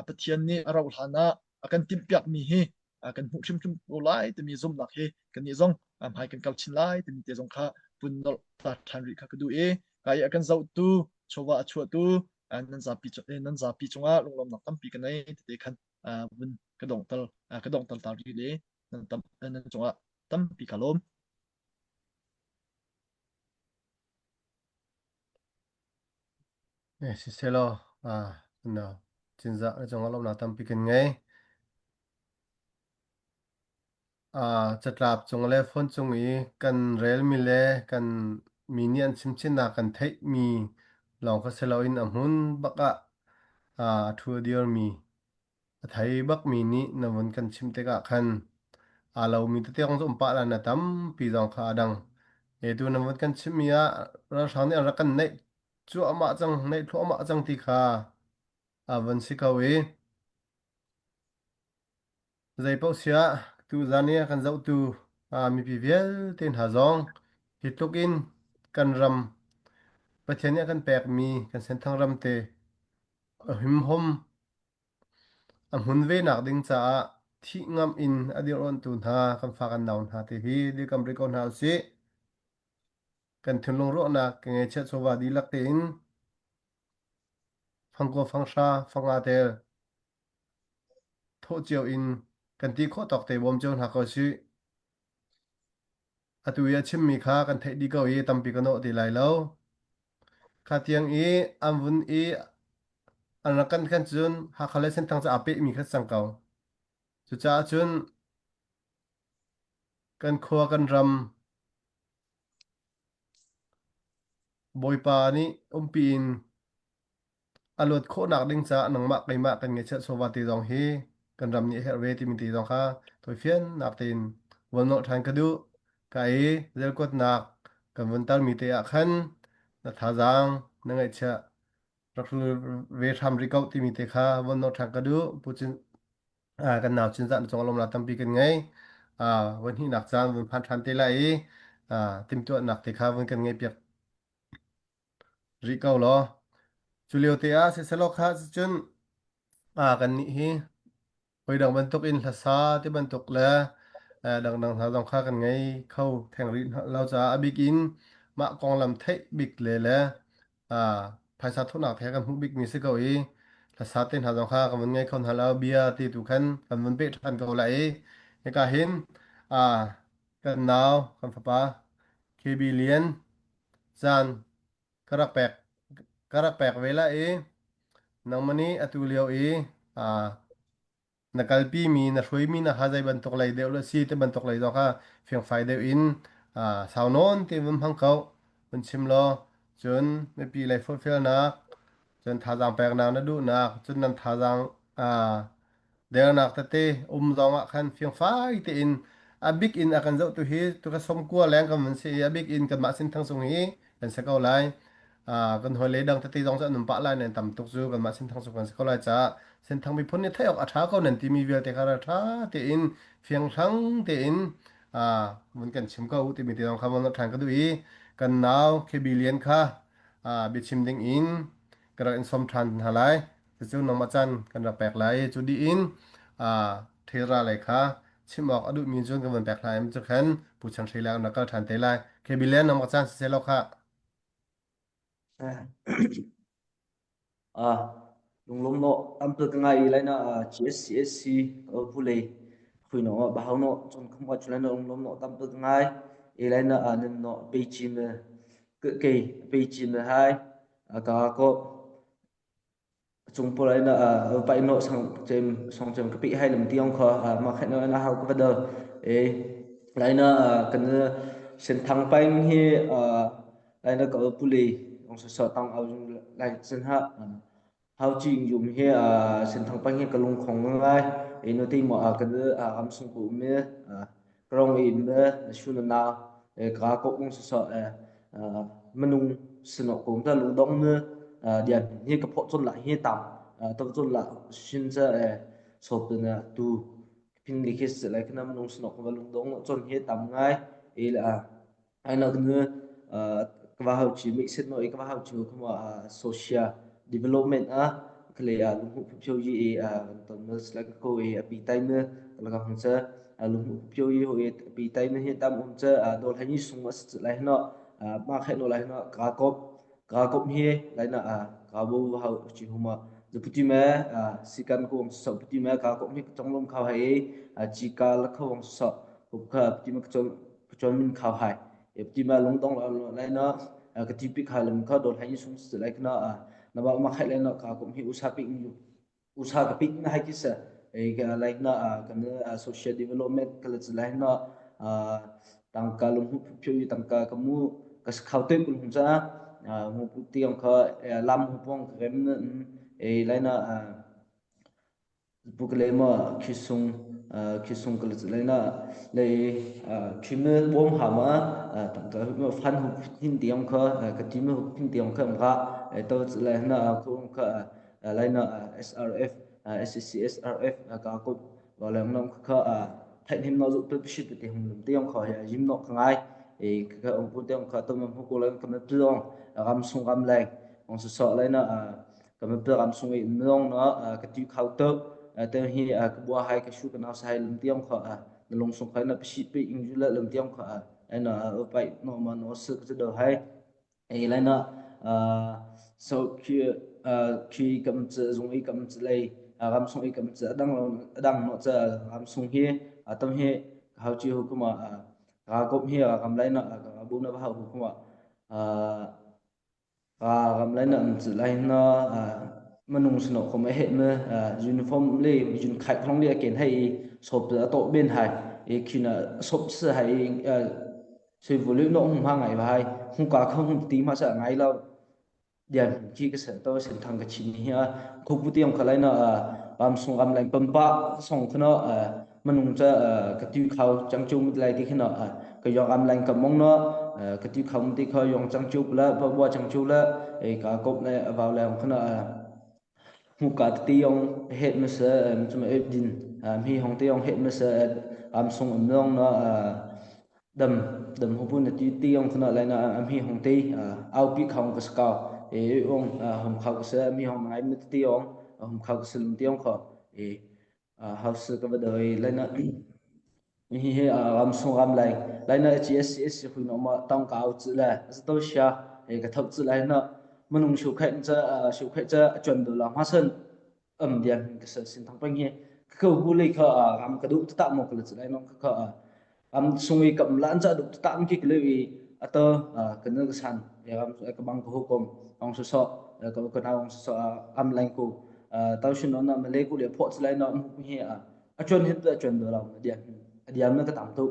Pathian nih a rauh hlan ah a kan timhpiakmi hi kan hmuh hrimhrim ko lai timi zumhnak hi kannih zong hmai kan kal chin lai timi te zong kha vun nolh ta ṭhan rih kha ka duh i ka i a kan zohtu chawva a chuahtu nan zapi nan zapi cungah lunglawmnak tampi ka nei tete khan vun ka donghter ka donghter ta rih le nan tam nan cungah tampi ka lawm. Eh, siselaw, ah, no, cinzah na cungah lawmhnak tampi kan ngei. Ah, catlap cung le phone cung i kan relmi le kan mi nih an chimchinnak kan theihmi lawng kha si loin a hmun bak ah ah, a ṭhu a dirmi A thei bakmi nih na vun kan chimh tikah khan aa lomi tete zong cu um pah la na tampi zong kha a dang. Etu na vun kan chimhmi ah ralhrang nih an rak kan neih cuahmah cang, neih thluahmah cang ti kha a vun si ko i zeipaoh siah tuzan i a kan zohtu mipi vialte hna zong hi tluk in kan ram Pathian nih a kan pekmi kan Senthang ram te a himhom A hmun ve nak ding caah thih ngamh in a dirh-awnhtu hna kan fa kan nau hna te hi dirkamh rih ko hna usih. Kan thinlung ruahnak ka ngeihchiah chawva dihlak tein fangkua fanghra fanga tel thawh cio in kan ti khawh tawk te bawm cio hna ko sih. Atu i a chimmi kha kan theih dih ko i tampi ka nawh ti lai lo. Kha tiang i an vun i an rak kan khan cun Hakha le Senthang cu aa pehmi kha cang ko. Cucaah cun kan khua kan ram Bawipa nih umpi in a luat khawhnak ding caah nangmah keimah kan ngeihchiah chawva te zong hi kan ram nih a herh ve timi te zong kha tawifiannak tein von nolh ṭhan ka duh. Ka i zelkuatnak kan vun tarmi te ah khan na thazaang na ngeihchiah rak rul ve hram rih ko timi te kha von nolh ṭhan ka duh. Pu Cin kan nau Cinzah na cung lawmnak tampi kan ngei. Voi hnihnak caan vun phan ṭhan te lai i timhtuahnak te kha vun kan ngeihpiak rih ko law cu lio te ah siselaw kha cun kannih hi hawi bantuk in hlasa ti bantuk le dangdang hna zong kha kan ngei kho theng rih lo caah a bik in mah konglam theih bik le le phaisa thawhnak the kan hmuh bik mi si ko i hlasa te hna zong kha kan vun ngei kho hna lo bia ti tu khan kan vun peh ṭhan ko lai i hika hin kan nau kan fapa KB Lian Caan ka rak pek ka rak pek ve lai i. Nangmah nih atu lio i aa na kalpimi na hruaimi na ha zei bantuk lei deuh le si ti bantuk lei zong kha fiangfai deuh in sau nawn te vun hmang ko vun chim law cun mipi lei forhfialnak cun thazaang peknak na duhnak cun nan thazaang dernak tete um zong ah khan fiangfai tein a bik in a kan zohtu hi tu ka somkua leng kan vun si i a bik in kanmah Senthang sung hi kan si ko lai. Kan hawile dang tete zong cu an um pah lai nain tam tuk cu kanmah Senthang sung kan si ko lai caah Senthang miphun nih theih awk a ṭha ko nan timi vialte kha ṭha tein fianghlang tein vun kan chim ko timi te zong kha von ṭhan ka duh i kan nau KB Lian kha biachim ding in ka rak in sawm ṭhan hna lai. Cucu nangmah caan kan rak pek lai i cu dih in thilra lei kha chim awk a duhmi cun kan van pek hna i cu khan Pu Chan Hri le an rak kal ṭhan te lai. KB Lian nangmah caan siseh law khah. Ah, lunglawm no tampi ka ngai i lai na GSCSC pu lei hui no bahau no chon kham wa chulan lunglawm no tampi ka ngai i lai na nin no pe chi me ke pe chi me hai ka ko Cung pawl in paih nawh sangcem songcem ka pih hai lam tiang kha mah khat na hau ka va dal e lai na kan senthang paing hi lai na ka puli ong so so tang au lai chen ha hau chi yum hi senthang paing hi ka lung khong ngai e no te mo kan ram sung ku me Rong in me na shu na na ka ko ung so manung sino ko ta lung dong me dian hi ka pho chon la hi tam to chon la shin cha so pe na tu pin li khi se lai kana manung sino ko lung dong chon hi tam ngai e la Ai nak nu ka va hau chi mi sit no i ka va hau chi kuma social development a khale a lunghu phyo yi e a kan ton ma slang ko e a pi tai me la ka hong cha lunghu phyo yi ho e pi tai me hi tam um cha dol hani sung as lai no ma khe no lai no ka kop ka kop hi lai na ka bo hau chi huma deputy me sikan ko so puti me ka kop hi chonglom khau hai chi ka la khawng so kha puti me chong Cun min khau hai. Ti ma lungdong lai na ka ti pi kha lam kha dol hai sung se lai na na ba ma khai lai na ka kum hi usa pi usa ka pi na hai ki se e ka lai na kan social development ka le lai na tangka lung hu phyo yu tangka ka mu ka khau te kul hum cha mu pu ti ong kha lam hu pong ka rem e lai na Buklema khisung khisung ka lena le khime bom ha ma tangka ma fan hu hin tiang kha ka ti ma hin tiang kha nga to le na khu kha lai na SRF SCC SRF ka ko wa lang nam kha thai him no zu pe shit te hum lum tiang kha ya yim no ka ngai e ka ong pu tiang kha to mam hu ko lang ka ma tlong ram sung ram leng ong so so lai na Ka ram sung i nong na ka ti khau tuk te hi ka bua hai ka shu ka nau sai lam tiang kha na lung sung khai na pasi pe ing ju la lam tiang kha ai na pai no ma no se ka do hai ei lai na so khi khi kam che zung i kam che lei ram sung i kam che adang lo adang no che ram sung hi atam hi hau chi hu kuma ra kom hi ram lai na ka bu na ba hu kuma Ram lai na um lai na minung sinawh khom a heh ma uniform le yun khai thong le a ken hai i sop a to ben hai i khina sop se hai sui vulu no hung ha ngai vai hung ka khong hung ti ma sa ngai lo dian chi ka se to sen thang ka chin hi a khu pu tiang khalai na pam sung ram lai pam pa song khana Minung cu ka ti kho cangcu lai ti khi ka yong am lang ka mong no ka ti kho ti kho yong cangcu la bua cangcu la e ka kop le avau le khana hmu ka ti yong het ma se chu ma din mi hong ti yong het ma se am sung am long no dam dam hu pun ti ti yong khana lai na am hi hong ti au pi khong ka ska e ong hom khau ka se mi hong ngai mi ti yong hom khau ka se lum ti yong kho e House ka va doi laina hihi ram sung ram lai laina GSCS hui no ma tong ka au chu la to sha e ka thau chu lai na manung shu khai cha shu khai cha chuan do la ma san am dian ka sa sin thang pang hi ka hu le kha ram ka du ta mo ka chu lai no ka kha am sung i kam lan cha du ta ki le i ato ka nu ka san ram ka bang ko hukum ong so so. Ka ka naung so am leng ku tau shin no na Malay ku le pho chlai no mu hi a a chuan hit a chuan do lo diam a diam na ka tam tu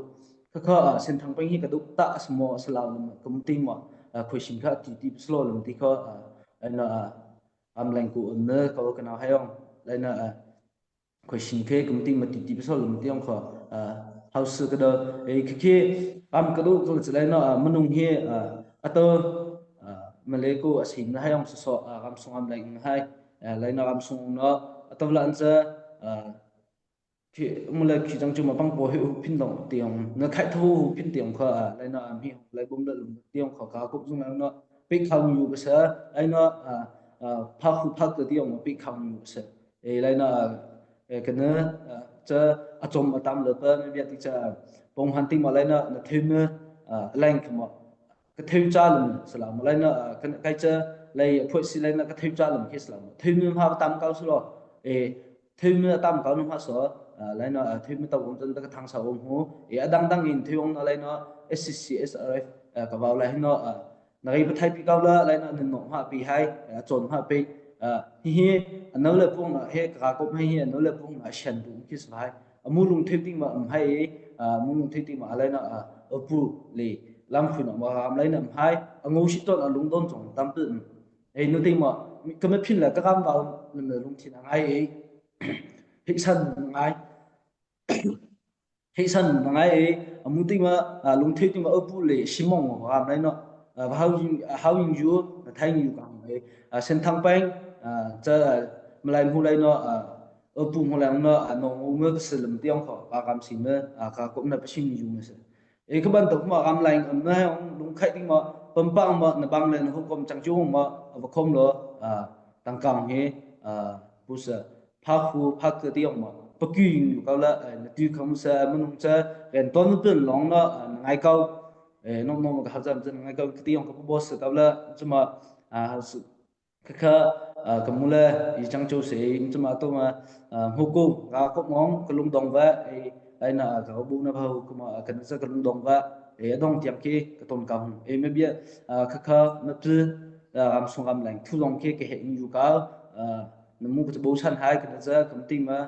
kha kha senthang peng hi ka duk ta asmo salau lam kum ti mo khoi shin kha ti ti slo lam ti kha na am leng ku ne ka ka na hayong lai na khoi shin khe kum ti ma ti ti slo lam ti ong kha house ka do e khi khi am ka du kul chlai na manung hi ato Malay ku asim na hayong so so ram sung am leng hai lai na ram sung no atawla an cha khi mule khi chang chu ma pang po hi phin dong tiang na khai thu phin tiang kha lai na am hi lai bum la lum tiang kha ka kup zung na pi khang yu ba sa lai na pha khu pha ka tiang ma pi khang yu sa e lai na kan na cha achom atam le pa mi bia ti cha pong han ting ma lai na na them leng khma ka theu cha lam salam lai na kan kai cha lai phoi si lai na ka theu cha lam khi salam theu mi ma tam kau su lo e theu mi tam kau nu ma so lai na theu mi tam om chan ka thang sa om hu e adang dang in theu ong na lai na SCC SRF ka wau lai no na ri pathai pi kau la lai na nin no ma pi hai chon ma pi hi hi ano le pung na he ka ko mai hi ano le pung na shan du khi sai amu lung theu ting ma am hai mu lung theu ting ma lai na apu le lam phu na ma am lai na am hai ango shi ton a lung don chong tam pu ei nu ting ma ka ma phin la ka kam vào na lung thin ngai ei hi san ngai hi san ngai ei amu ting ma lung theu ting ma apu le simong am lai no hau hau yin yu thai yu kang ei sen thang peng cha malai mu lai no apu mu lai no no mu ka selam tiang kho ka kam si me ka ko na pasim yu me se e ka bantuk ma ram laing am na hong lung khai ding ma pampang ma na bang le na hukom chang chu ma va khom lo tangkang he pusa pha khu pha ke ti ma pakyu yu ka la na tu kham sa manung cha ren ton tun long na ngai kau e nom nom ka hazam chen ngai kau ti yong ka boss ka la chuma Khakha ka mu le i chang cho se cuma to ma hukum ka ko ngong ka lung dong va e ai na ka bu na bhau kuma kan sa ka lung dong va e adong tiam ki ka ton ka hung e me bia khakha na tu ram sung ram lang thu long ke ke he yu ka na mu ka bo chan hai ka za kam ting ma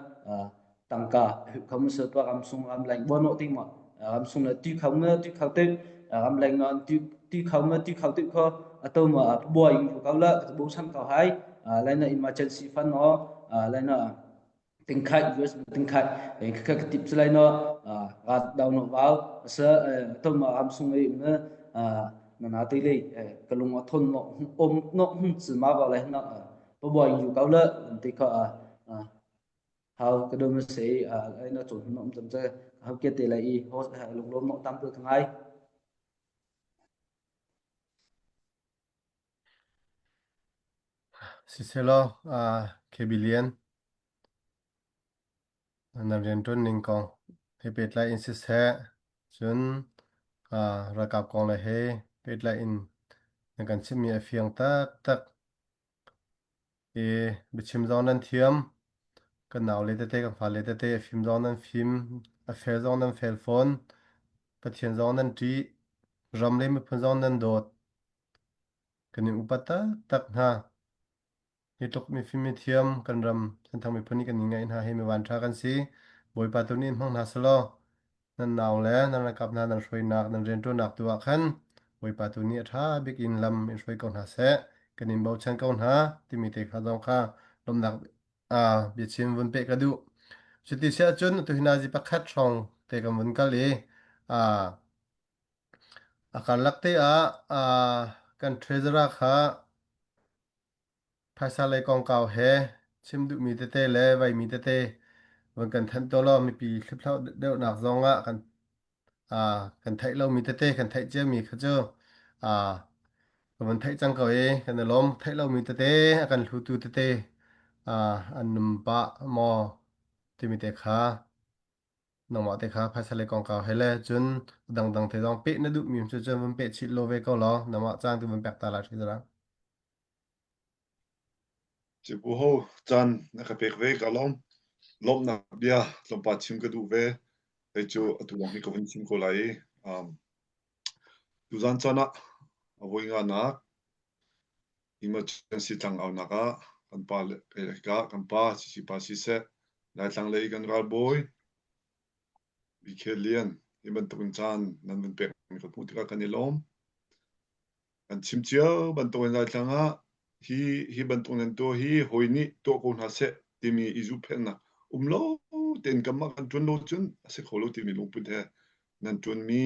tangka kham se to ram sung ram leng bo no ting ma ram sung le tu kham na tu khau te ram leng non tu tu khau na tu khau tu kho ato ma bo ing ku kau la bo sam kau hai lai na emergency fund no lai na ting khai US ting khai kha ka tip lai no ra dau no wau sa to ma ram sung ei na na na te le ka lung a thon no om no hung chi ma ba lai na bo ing yu kau la te kha Hau ka dum se ai na chun nom cham che hau ke te lai i ho lung lom no tam ka ngai. Siselaw KB Lian na rianṭuan ning kong he pehtlai in siseh, cun ralkap kong le he pehtlai in na kan chimhmi a fiang taktak. I biachim zong nan thiam. Kan naule tete, kan fale tete a fim zong nan fim, a fel zong nan fel fawn. Pathian zong nan ṭih. Ram le miphun zong nan dawt. Kan in upat taktak hna. Hi tluk mifim mithiam kan ram Senthang miphun nih kan in ngaih hna hi mi vanṭha kan si. Bawipa tu nih in hmang hna selaw nan nau le nan ralkap hna nan hruainak nan rianṭuannak tu ah khan Bawipa tu nih a ṭha bik in lam in hruai ko hna seh kan in bochan ko hna timi te kha zong kha lawmhnak uh, biachim vun peh ka duh. Cuti si ahcun atu hi nazi pakhat hrawng te kan vun kal i uh, a karlak te ah uh, kan treasurer kha Phaisa lei kongkau he chim duhmi tete le veimi tete van kan thanh tawn law mipi hliphlau deuhnak zong ah kan aa kan theih lomi tete kan theih ciami kha cu aa kan van theih cang ko i kan i lawm. Theih lomi tete a kan hlutu tete aa an num pah maw timi te kha nangmah te kha phaisa lei kongkau he le cun dangdang te zong peh na duhmi cu cun van peh chih lo ve ko law nangmah caan tu van pek ta lai hri Cipu ho caan na ka pek ve ka lawm. Lawmhnak bia tlawmpal chim ka duh ve. Hei cu atu lawng hi ka vun chim ko lai i um, tuzan caan ah a voi nganak. Emergency tlangaunak ah kan pa le hika kan pa Sisi pa siseh Laitlang lei kan ralbawi BK Lian hi bantuk in caan nan vun pekmi ka hmuh tikah kan i lawm. Kan chim cio bantuk in Laitlang ah hi hi bantuk nan tuah hi hawi nih tuah ko hna seh timi i zuhphelhnak um lo tein kanmah kan ṭuan lo cun a si kho lo timi lungput he nan ṭuanmi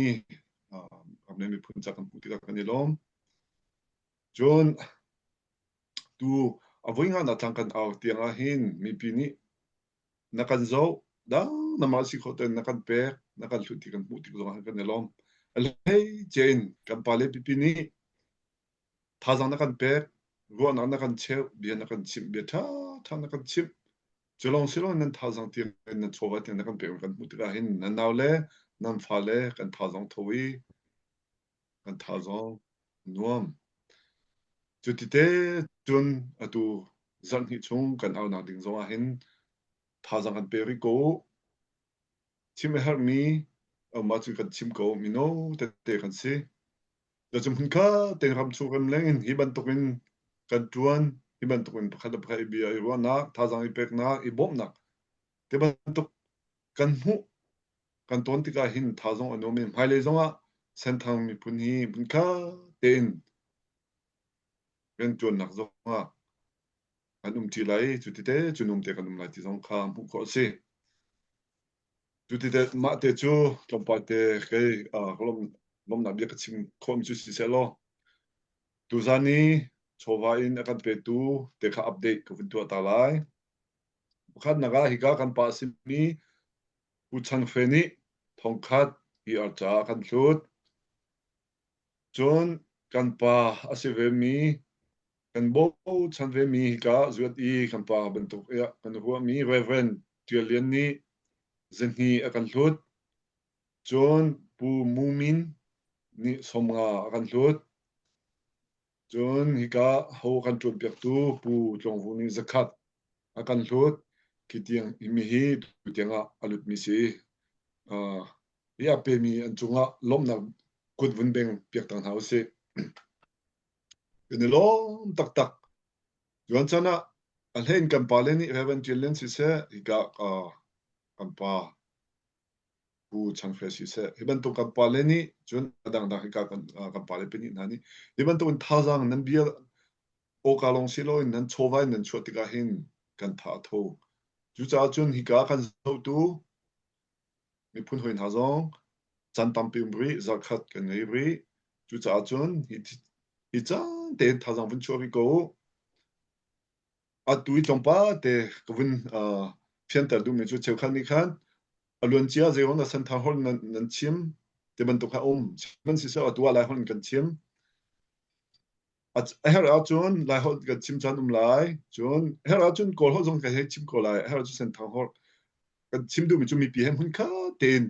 ram le miphun ca kan hmuh tikah kan i lawm. Cun tu a voi nganak tlang kan au tiang ah hin mipi nih na kan zoh dang namah si khawh ten na kan pek na kan hlut ti kan hmuh tik zong ah kan i lawm. A hleice in kan pale pipi nih thazaang na kan pek, ruahnak na kan cheuh, bia na kan chimh, bia ṭha ṭha na kan chimh. Cu lawng si loin nan thazaang tiang in nan chawva tiang na kan pek kan hmuh tikah hin nan naule nan fale kan thazaang tho i kan thazaang nuam. Cutite cun atu zarhhnih chung kan aunak ding zong ah hin thazaang kan pe rih ko u. Chim a herhmi um ahcun kan chim ko. Mino tete kan si. Cucu hmunkhat tein ramchung ramleng in hi bantukin kan ṭuan, hi bantukin pakhat le pakhat i bia i ruahnak, thazaang i peknak, i bawmhnak ti bantuk kan hmuh kan tawn tikah hin thazaang a nuam i hmailei zongah Senthang miphun hi hmunkhat tein rianṭuannak zongah kan umṭi lai i cu tite cu num te kan um lai ti zong kha hmuh khawh a si. Cu tite mah te cu tlawmpal te kei ka lawmnak bia ka chim khawhmi cu si seh law tuzan i chawva in a kan petu te kha update ka vun tuah ta lai. Pakhatnak ah hika kan pa a simi Pu Chang Fe nih thongkhat ER caah a kan hlut. Cun kan pa a si vemi kan bochan vemi hika zuat i kan pa bantuk kan ruahmi Reverend Tial Lian nih zahnih a kan hlut. Cun Pu Mu Min nih 50 a kan hlut. Cun hika ho kan ṭuanpiaktu Pu Tlawng Vu nih 100 a kan hlut. Khi tiang mi hi tutiang ah a lutmi si. Uh, hi a pemi an cungah lawmhnak kut vun beng piak ta hna usih. Kan i lawm taktak. Tuan chan ah a hlein kan pale nih Reverend Ṭial Lian siseh, hika uh, kan pa Pu Chang Hre siseh, hi bantuk kan pale nih cun a dangdang hika kan, uh, kan pale pahnih hna nih hi bantuk in thazaang nan bia awka lawng si loin nan chawva in nan chuah tikah hin kan tha a tho. Cucaah cun hika kan zohtu miphun hawi hna zong caan tampi um rih, zarhkhat kan ngei rih. Cucaah cun hi, hi caan tein thazaang vun chuah rih ko u. Atu i tlawmpal te ka vun uh, fianter duhmi cu cheukhat nih khan a luancia zeiruang dah Senthang holh nan, nan chim ti bantuk kha um. Sihmanhsehlaw atu ah Laiholh in kan chim. A herh ahcun Laiholh kan chim caan um lai. Cun a herh ahcun Kawl holh zong kan hei chim ko lai. A herh ahcun Senthang holh kan chim duhmi cu mipi he hmunkhat tein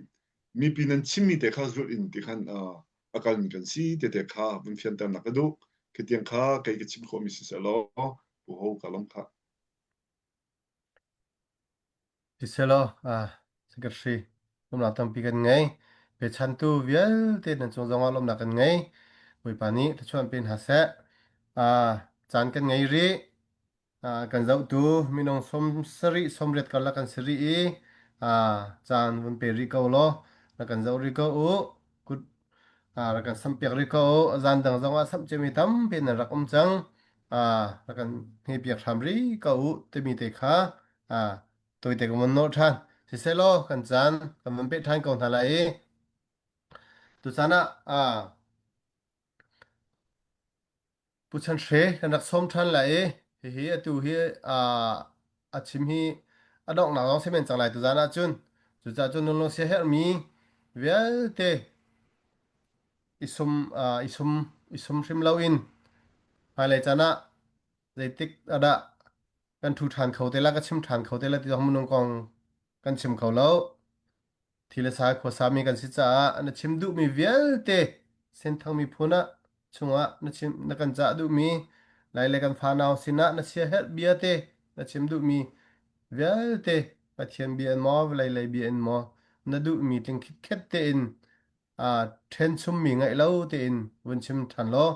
mipi nan chimmi te kha zulh in ti khan uh, a kalmi kan si te te kha vun fianternak ka duh. Khi tiang kha kei ka chim khawhmi si seh law pu ho ka lawm khah. Siselaw, ah, secretary, lawmnak tampi kan ngei. Pechantu vialte nan cung zongah lawmnak kan ngei. Bawipa nih thluachuah pe hna seh. Ah, caan kan ngei rih. Ah, kan zohtu minung 70 80 karlak kan si rih i ah, caan vun pe rih ko law rak kan zoh rih ko u. Kut ah, rak kan sampiak rih ko u. Zan dang zongah samh ciami tampi nan rak um cang. Ah, rak kan hnepiak hram rih ko u timi te kha ah, tawite kan von nawlh ṭhan. Siselaw kan caan kan von peh ṭhan ko hna lai i tuchan ah ah, Pu Chan Hre kan rak sawm ṭhan lai i hihi atu hi ah, a chim hi a donghnak zong si men cang lai tuzaan ahcun. Cucaah cun nunlung siaherhmi vialte i sum ah, i sum i sum hrim loin hmailei caan ah zeitik ah dah kan ṭhu ṭhan kho te la ka chim ṭhan kho te la ti zong minung kong kan chim kho lo. Thi le sa khuasami kan si caah na chim duhmi vialte Senthang miphun ah chungah na chim na kan cah duhmi Lai le kan fanau sinah na siaherh bia te na chim duhmi vialte Pathian bia in maw vawlei lei bia in maw na duhmi tling khitkhet tein aa ṭhen chummi ngaih lo tein vun chim ṭhan law.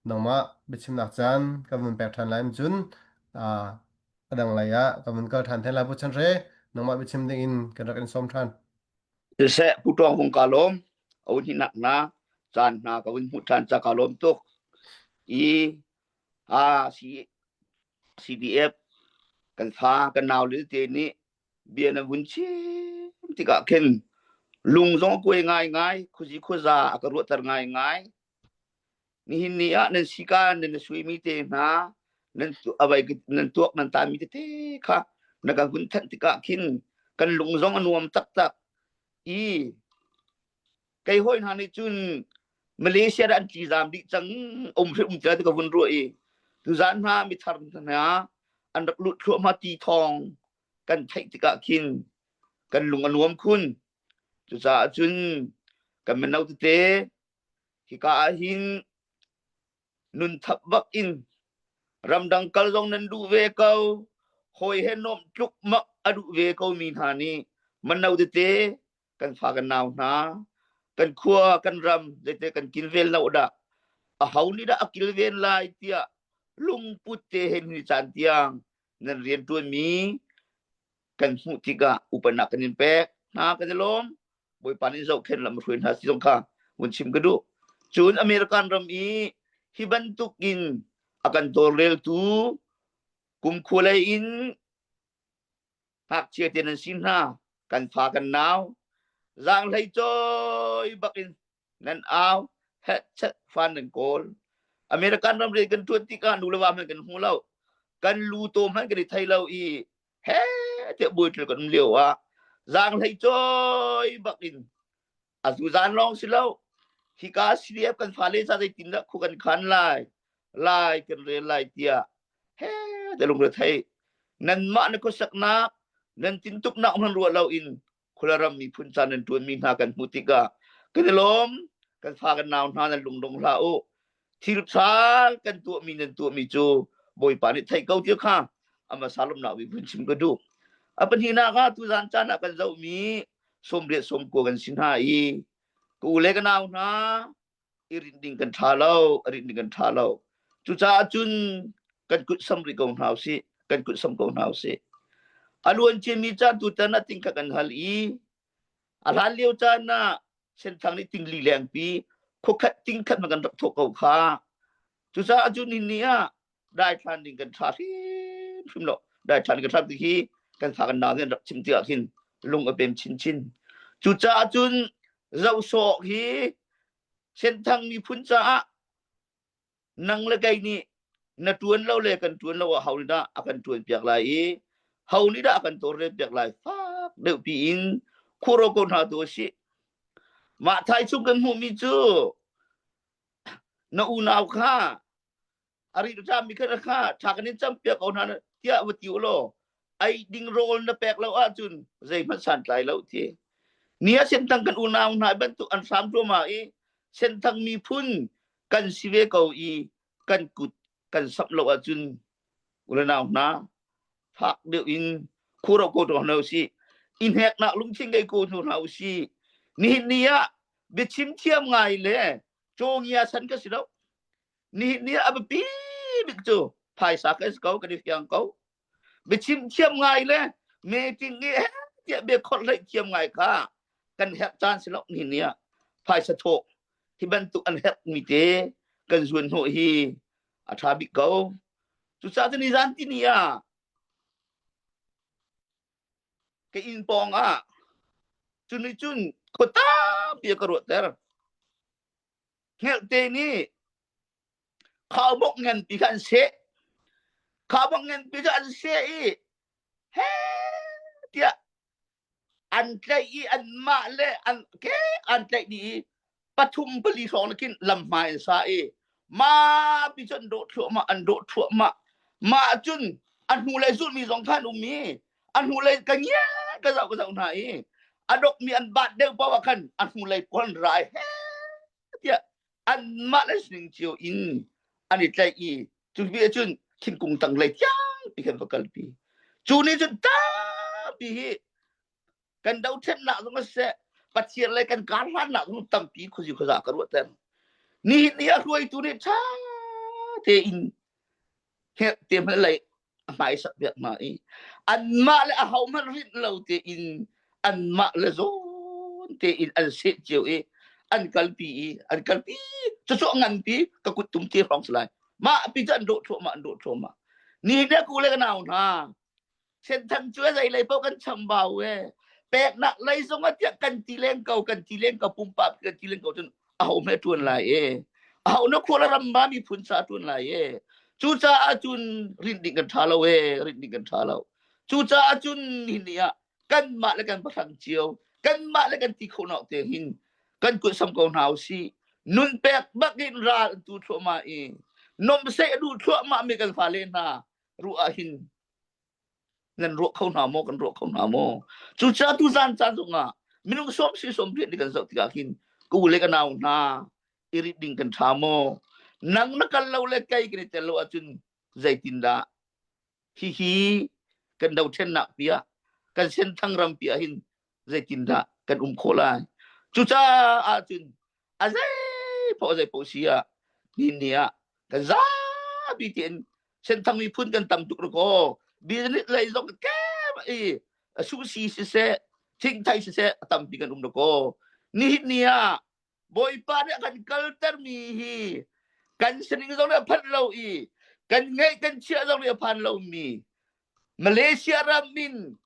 Nangmah biachimnak caan kan vun pek ṭhan lai cun a dang lei ah kan vun kal ṭhan the lai Pu Chan Hre nangmah biachim ding in kan rak in sawm ṭhan. Siseh Pu Ṭawng Hung ka lawm a hun hinak hna caan hna ka hun hmuh ṭhan ca ka lawm tuk i a CDF kan fa kan nau le te nih bia na vun chim tikah khin lung zong a kuai ngaingai khuazi khuaza a ka ruahter ngaingai Nihin ni ah nan sika nan suimi te hna nan avai nan tuak nan tami tete kha na kan hun thanh tikah khin kan lung zong a nuam taktak i kei hawi hna nih cun Malaysia dah an tlizam dih cang um hrim um ti ka vun ruah i tuzan hna mithar hna an rak lut thluahmah ti thawng kan theih tikah khin kan lung a nuam khun cucaah cun kan mino tete Hika ah hin nun thap bak in ramdang kal zong nan duh ve ko. Hawi he nuamh tluk mak a duh ve ko mi hna nih mano tete kan fa kan nau hna kan khua kan ram zeite kan kilven lo dah a ho nih dah a kilven lai tiah lungput te he ni caan tiang nan rian ṭuan mi kan hmuh tikah upanak kan in pek hna kan i lawm Bawipa nih zohkhenh lam hruai hna si zong kha vun chim ka duh. Cun American ram i hi bantuk in a kan tawlreltu kumkhua lei in ngakchia te nan si hna kan fa kan nau zaanghlei cawi bak in nan au hetchet fan nan kawl American ram rian kan ṭuan tikah nu le va hmanh kan hmu lo kan lu taw hmanh kan i thei lo i he tiah buaiṭil kan um lio ah zaanghlei cawi bak in a zuzan lawng si lo hika CDF kan fale ca zeitin dah khu kan khan lai lai kan rel lai tiah he te lungre thei nanmah na khuasaknak nan tintuknak hman ruah lo in khualaram miphun ca nan ṭuanmi hna kan hmuh tikah kan i lawm kan fa kan nau hna nan lungdong hlah u thil ṭha kan tuahmi nan tuahmi cu Bawipa nih theih ko ti kha ama salomnak miphun chim ka duh a pahnihnak ah tuzan caan ah kan zohmi sawmriat sawmkua kan si hna i ka u le ka nau hna i rinh ding kan ṭha lo a rinh ding kan ṭha lo cucaah cun kan kut sam rih ko hna usih kan kut sam ko hna usih a luan ciami caan tutan ah ting kha kan hal i a hlan lio caan ah senthang nih tingli lengpi khuakhat ting khat ma kan rak thawk ko kha cucaah cun ni ni ah daithlan ding kan ṭha hrimhrim lo daithlan kan ṭha ti hi kan fa kan nau nih an rak chim tikah khin lung a pem chinchin cucaah cun zohsawh hi Senthang miphun caah nang le kei nih na ṭuan lo le kan ṭuan lo ah ho nih dah a kan ṭuan piak lai i ho nih dah a kan tawlrel piak lai fak deuh piin khuro ko hna tu a si mah thai chung kan hmuhmi cu na unau kha a ri mi kha kha tha kan in cam piak ko hna tiah va ti u law ei ding rawl na pek lo ahcun zeihmanh santlai lo ti ni a senthang kan unau hna bantuk an hram ma i senthang miphun kan si ve ko i kan kut kan sap lo ahcun unau hna fak deuh in khuro ko to hna si i hneknak lungthin ngei ko hna usi nihin ni ah biachim thiam ngai le cawngia san ka si lo Nihin ni a biapi bik cu phaisa kan si ko kan i fiang ko. Biachim thiam ngai le meeting i tiah bia khorh thiam ngai kha kan herh caan si lo nihin ni ah phaisa thawh hi bantuk an herh mi te kan zuan hnawh hi a ṭha bik ko. Cucaah cun nizan ti ni ah ka inn pawng ah cu nih cun khua tampi a ka ruahter. Hngelhte nih khaubawk nganpi kha an seh. Khaubawk nganpi cu an seh i he tiah an tlaih i anmah le an ke an tlaih dih i pathum pali hrawng khin lam hmai an sa i ma pi cu an dawh thluahmah an dawh thluahmah mah cun a hnu lei zulmi zong kha an um i a hnu lei ka ngia ka zoh ka zoh hna i a dok mi an bat deuh paoh ah khan a hnu lei pawl an rai he tiah anmah le sining cio in an i tlaih i cu bi cun thingkung tang lei tiang pi khan va kalpi cu nih cun tampi hi kan dothlennak zong a seh Pathian le kan kar hlannak zong tampi khuazi khuaza ka ruahter nihin ni a hruaitu nih ṭha tein hngerh te hmanh lei a hmaisak piak hna i anmah le ahohmanh rinh lo tein anmah le zawn tein an seh cio i an kalpi i an kalpi cucu a nganpi ka kut tum te hrawng si lai mah pi cu an dawh thluahmah an dawh thluahmah ni ne ku le ka nau hna Senthang cu zei lei paoh kan chambau e. Peknak lei zong ah tiah kan ti leng ko, kan ti leng ko, pumpak kan ti leng ko cun aho hme ṭuan lai e. Aho na khua le ram ma miphun ca ṭuan lai e. Cucaah cun rinh ding kan ṭha lo e, rinh ding kan ṭha lo. Cucaah cun nihin ni ah kanmah le kan pahrang cio, kanmah le kan ti khawh te hin kan kut sam ko hna usih. Nun pek bak in ral an tu thluahmah i nomseh a duh thluahmah mi kan fale hna ruah ah hin nan ruah kho hna maw kan ruah kho hna maw cucaah tuzan caan zongah minung sawm si sawm rian kan zoh tikah hin ka u le ka nau hna i rit ding kan ṭha maw nang na kal lo le kei kan i tel lo ahcun zeitindah hihi kan doṭhennak pi ah kan senthang ram pi ah hin zeitindah kan um khawh lai cucaah cun a zei poh zei poh si ah ni ni ah kan zapi tein senthang miphun kan tam tuk ko business lei zong kem i susi siseh thingthai siseh a tampi kan um ko nihin ni ah Bawipa nih a kan kaltermi hi kan sining zong nih a phanh lo i kan ngeih kan chiah zong nih a phan lomi Malaysia ram in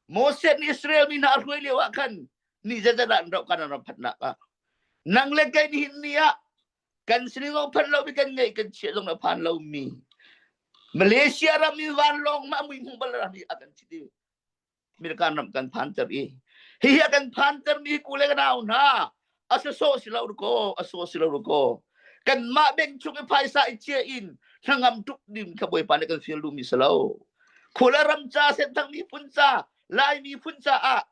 Moses nih Israel mi hna a hruai lio ah khan ni zeizat ah an rauh kan ram phanhnak ah nang le kei nihin ni ah kan sining zong phanh lomi kan ngeih kan chiah zong nih a phan lomi Malaysia ram in vanlawng mah mui hmu bal ram hi a kan chit i American ram kan phanter i hihi a kan phanter mi ku le ka nau hna a sawsawh si lo ko a sawh si lo ko kanmah bank chung i phaisa i chia in hnangam tuk ding kha bawipa nih kan fial duhmi si lo khula ram ca senthang miphun ca lai miphun caah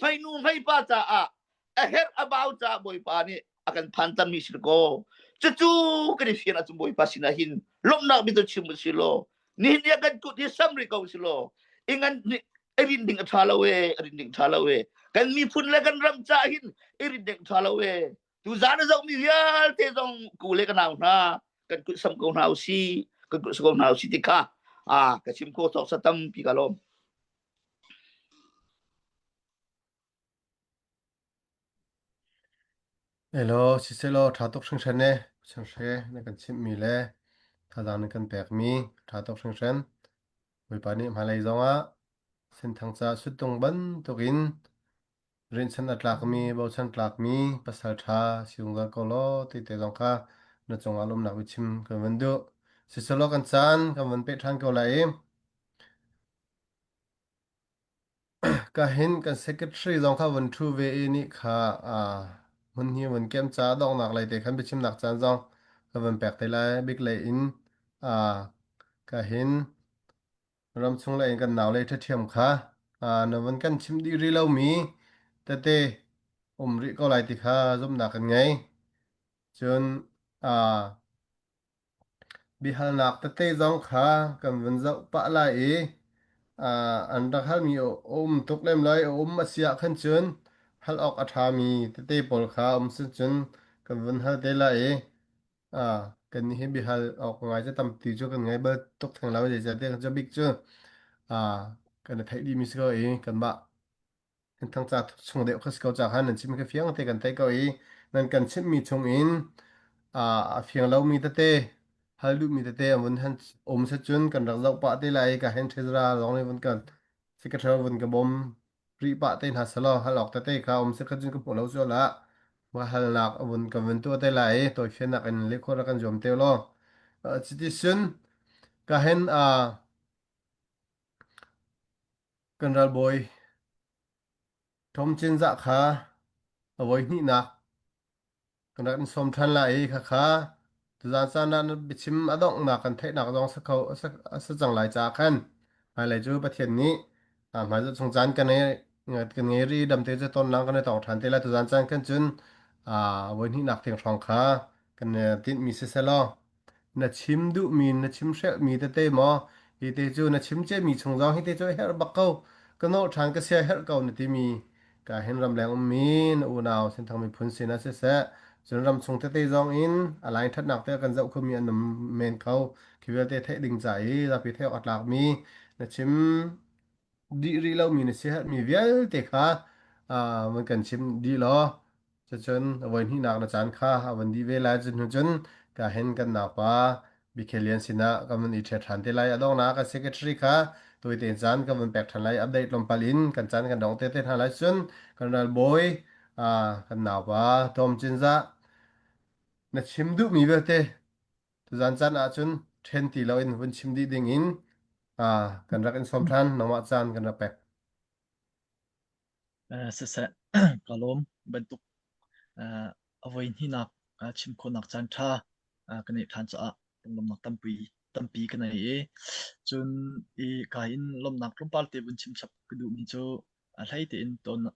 hmeinu hmeipa caah a herh a bau caah bawipa nih a kan phanter mi si ko cucu kan i fian ahcun bawipa sinah hin lawmhnak bia tu chim u si law nihin ni ah kan kut hi sam rih ko si law ingan i rin ding a ṭha lo e a rin ding ṭha lo e kan miphun le kan ram ca hin i rin ding ṭha lo e tu zan a zohmi vialte zong ku le ka nau hna kan kut sam ko hna usi kan kut sam ko hna usi ti kha a ka chim ko tawk sa tampi ka lawm Elaw, siselaw ṭha tuk hringhran e, Chanhre na kan chimhmi le thazaang na kan pekmi ṭha tuk hringhran. Bawipa nih hmailei zongah Senthang caah suttung bantukin rinhchan a tlakmi, bochan tlakmi pasal ṭha si zungzal ko law ti te zong kha na cungah lawmhnak biachim kan van duh. Siselaw kan caan kan van peh ṭhan ko lai i Ka hin kan secretary zong kha vun ṭhu ve i nih kha aa hmun hi vun kem ca donghnak lei te khan biachimnak caan zong ka vun pek te lai. Bik lei in aa ka hin ramchung lei in kan nau lei ṭhathiam kha aa na vun kan chim dih rih lomi tete um rih ko lai ti kha zumhnak kan ngei. Cun aa Biahalnak tete zong kha kan vun zoh pah lai i an rak halmi a um tuk lem lai. A um a si ahkhan cun hal awk a ṭhami tete pawl kha um sin cun kan vun hal te lai i kannih hi biahal awk ngai cu tampi cu kan ngei bal tuk theng lo. Zeicahtiah kan bik cu kan i theih dihmi si ko i kanmah Thangca chung deuh kha si ko ca khan nan chim kha fiang te kan theih ko i nan kan chimhmi chung in a fiang lomi tete hal duhmi tete an vun han um se cun kan rak zoh pah te lai ka hen thezra zong nih vun kan secretary vun ka bawm rih pah te hna selaw hal awk tete kha um se kha cun ka hmuh lo sual ah ma halnak vun kan vun tuah te lai i tawifiannak in leh khawh rak kan zuam te law cuti sun ka hen Kan ralbawi Tom Cinzah kha a voihnihnak kan rak in sawm ṭhan lai i khakha tuzaan caan ah na biachim a donghnak kan theihnak zong si kho a si cang lai caah khan hmailei cu Pathian nih hmaizarh chung caan kan kan ngei rih damte cu tonlang kan i tong ṭhan te lai tuzaan caan khan cun a voihnihnak tiang hrawng kha kan tinhmi siseh law Na chim duhmi na chim hrelhmi tete maw hi te cu na chim ciami chung zong hi te cu a herh bak ko. Ka nawh ṭhan ka sia herh ko na timi ka hin ramleng ummi na unau Senthang miphun sinah siseh. Cun ramchung tete zong in a line ṭhatnak te kan zoh khomi an um men kho. Khi vialte theih ding ca i zapi theih awk a tlakmi na chim dih rih lomi na siaherhmi vialte kha van kan chim dih law cucun voi hnihnak na caan kha a van dih ve lai. Cun hnu cun ka hin kan naupa Bikhel Lian sinah kan van i ṭhiat ṭhan te lai. A donghnak kan secretary kha tawite in caan kan van pek ṭhan lai. Update tlawmpal in kan caan kan dong te te hna lai. Cun kan ralbawi kan naupa Tom Cinzah na chim duhmi vialte tuzan caan ahcun ṭhen ti loin vun chim dih ding in kan rak in sawm ṭhan. Nangmah caan kan rak pek. Siseh, ka lawm bantuk a voi hnihnak chim khawhnak caan ṭha ka neih ṭhan caah lunglawmhnak tampi tampi ka nei i cun i ka in lawmhnak tlawmpal te vun chim chap ka duhmi cu a hlei tein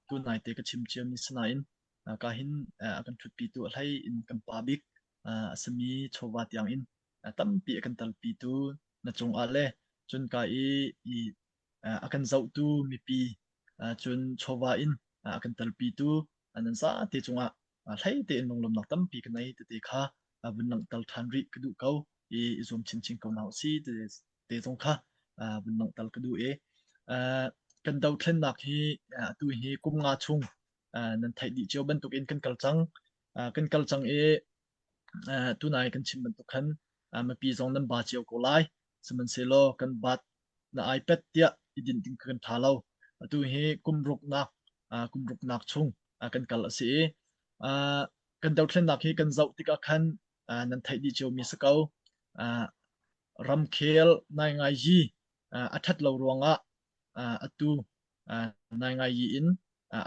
tunai te ka chim ciami si nain ka hin a kan ṭhutpitu a hlei in kan pa bik a simi chawva tiang in tampi a kan talpitu na cungah le cun ka i i a kan zohtu mipi cun chawva in a kan telpitu nan zate cungah hlei tein lunglawmnak tampi ka nei tete kha vun langhter ṭhan rih ka duh ko i i zuam chinchin ko hna usih te zong kha vun langhter ka duh i kan dothlennak hi atu hi kum nga chung nan theih dih cio bantukin kan kal cang kan kal cang i tunai kan chim bantuk khan mipi zong nan ba cio ko lai sihmanhsehlaw kan bat na iPad tiah i dinh ding kan ṭha lo. Atu hi kum ruknak kum ruknak chung kan kal a si i kan dothlennak hi kan zoh tikah khan nan theih dih ciomi si ko. Ramkhel naingai a ṭhat lo ruangah atu naingai in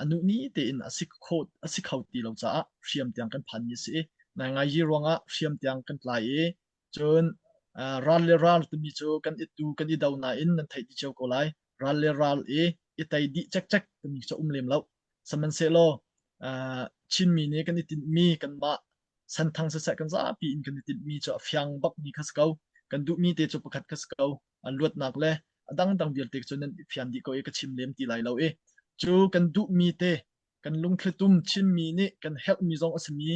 a nuh ni tein a si kho a si kho ti lo caah hriam tiang kan phanmi a si i naingai ruangah hriam tiang kan tlai i Cun ral le ral timi cu kan i tu kan i do nain nan theih dih cio ko lai. Ral le ral i i tei dih cekcek timi cu um lem lo. Sihmanhsehlaw Chinmi nih kan i tinhmi kanmah santhang siseh kan zapi in kan i tinhmi cu a fiang bakmi kha si ko. Kan duhmi te cu pakhat kha si ko. An luatnak le a dangdang vialte cu nan i fian dih ko i ka chim lem ti lai lo i cu kan duhmi te kan lungthlitum Chinmi nih kan herhmi zong a simi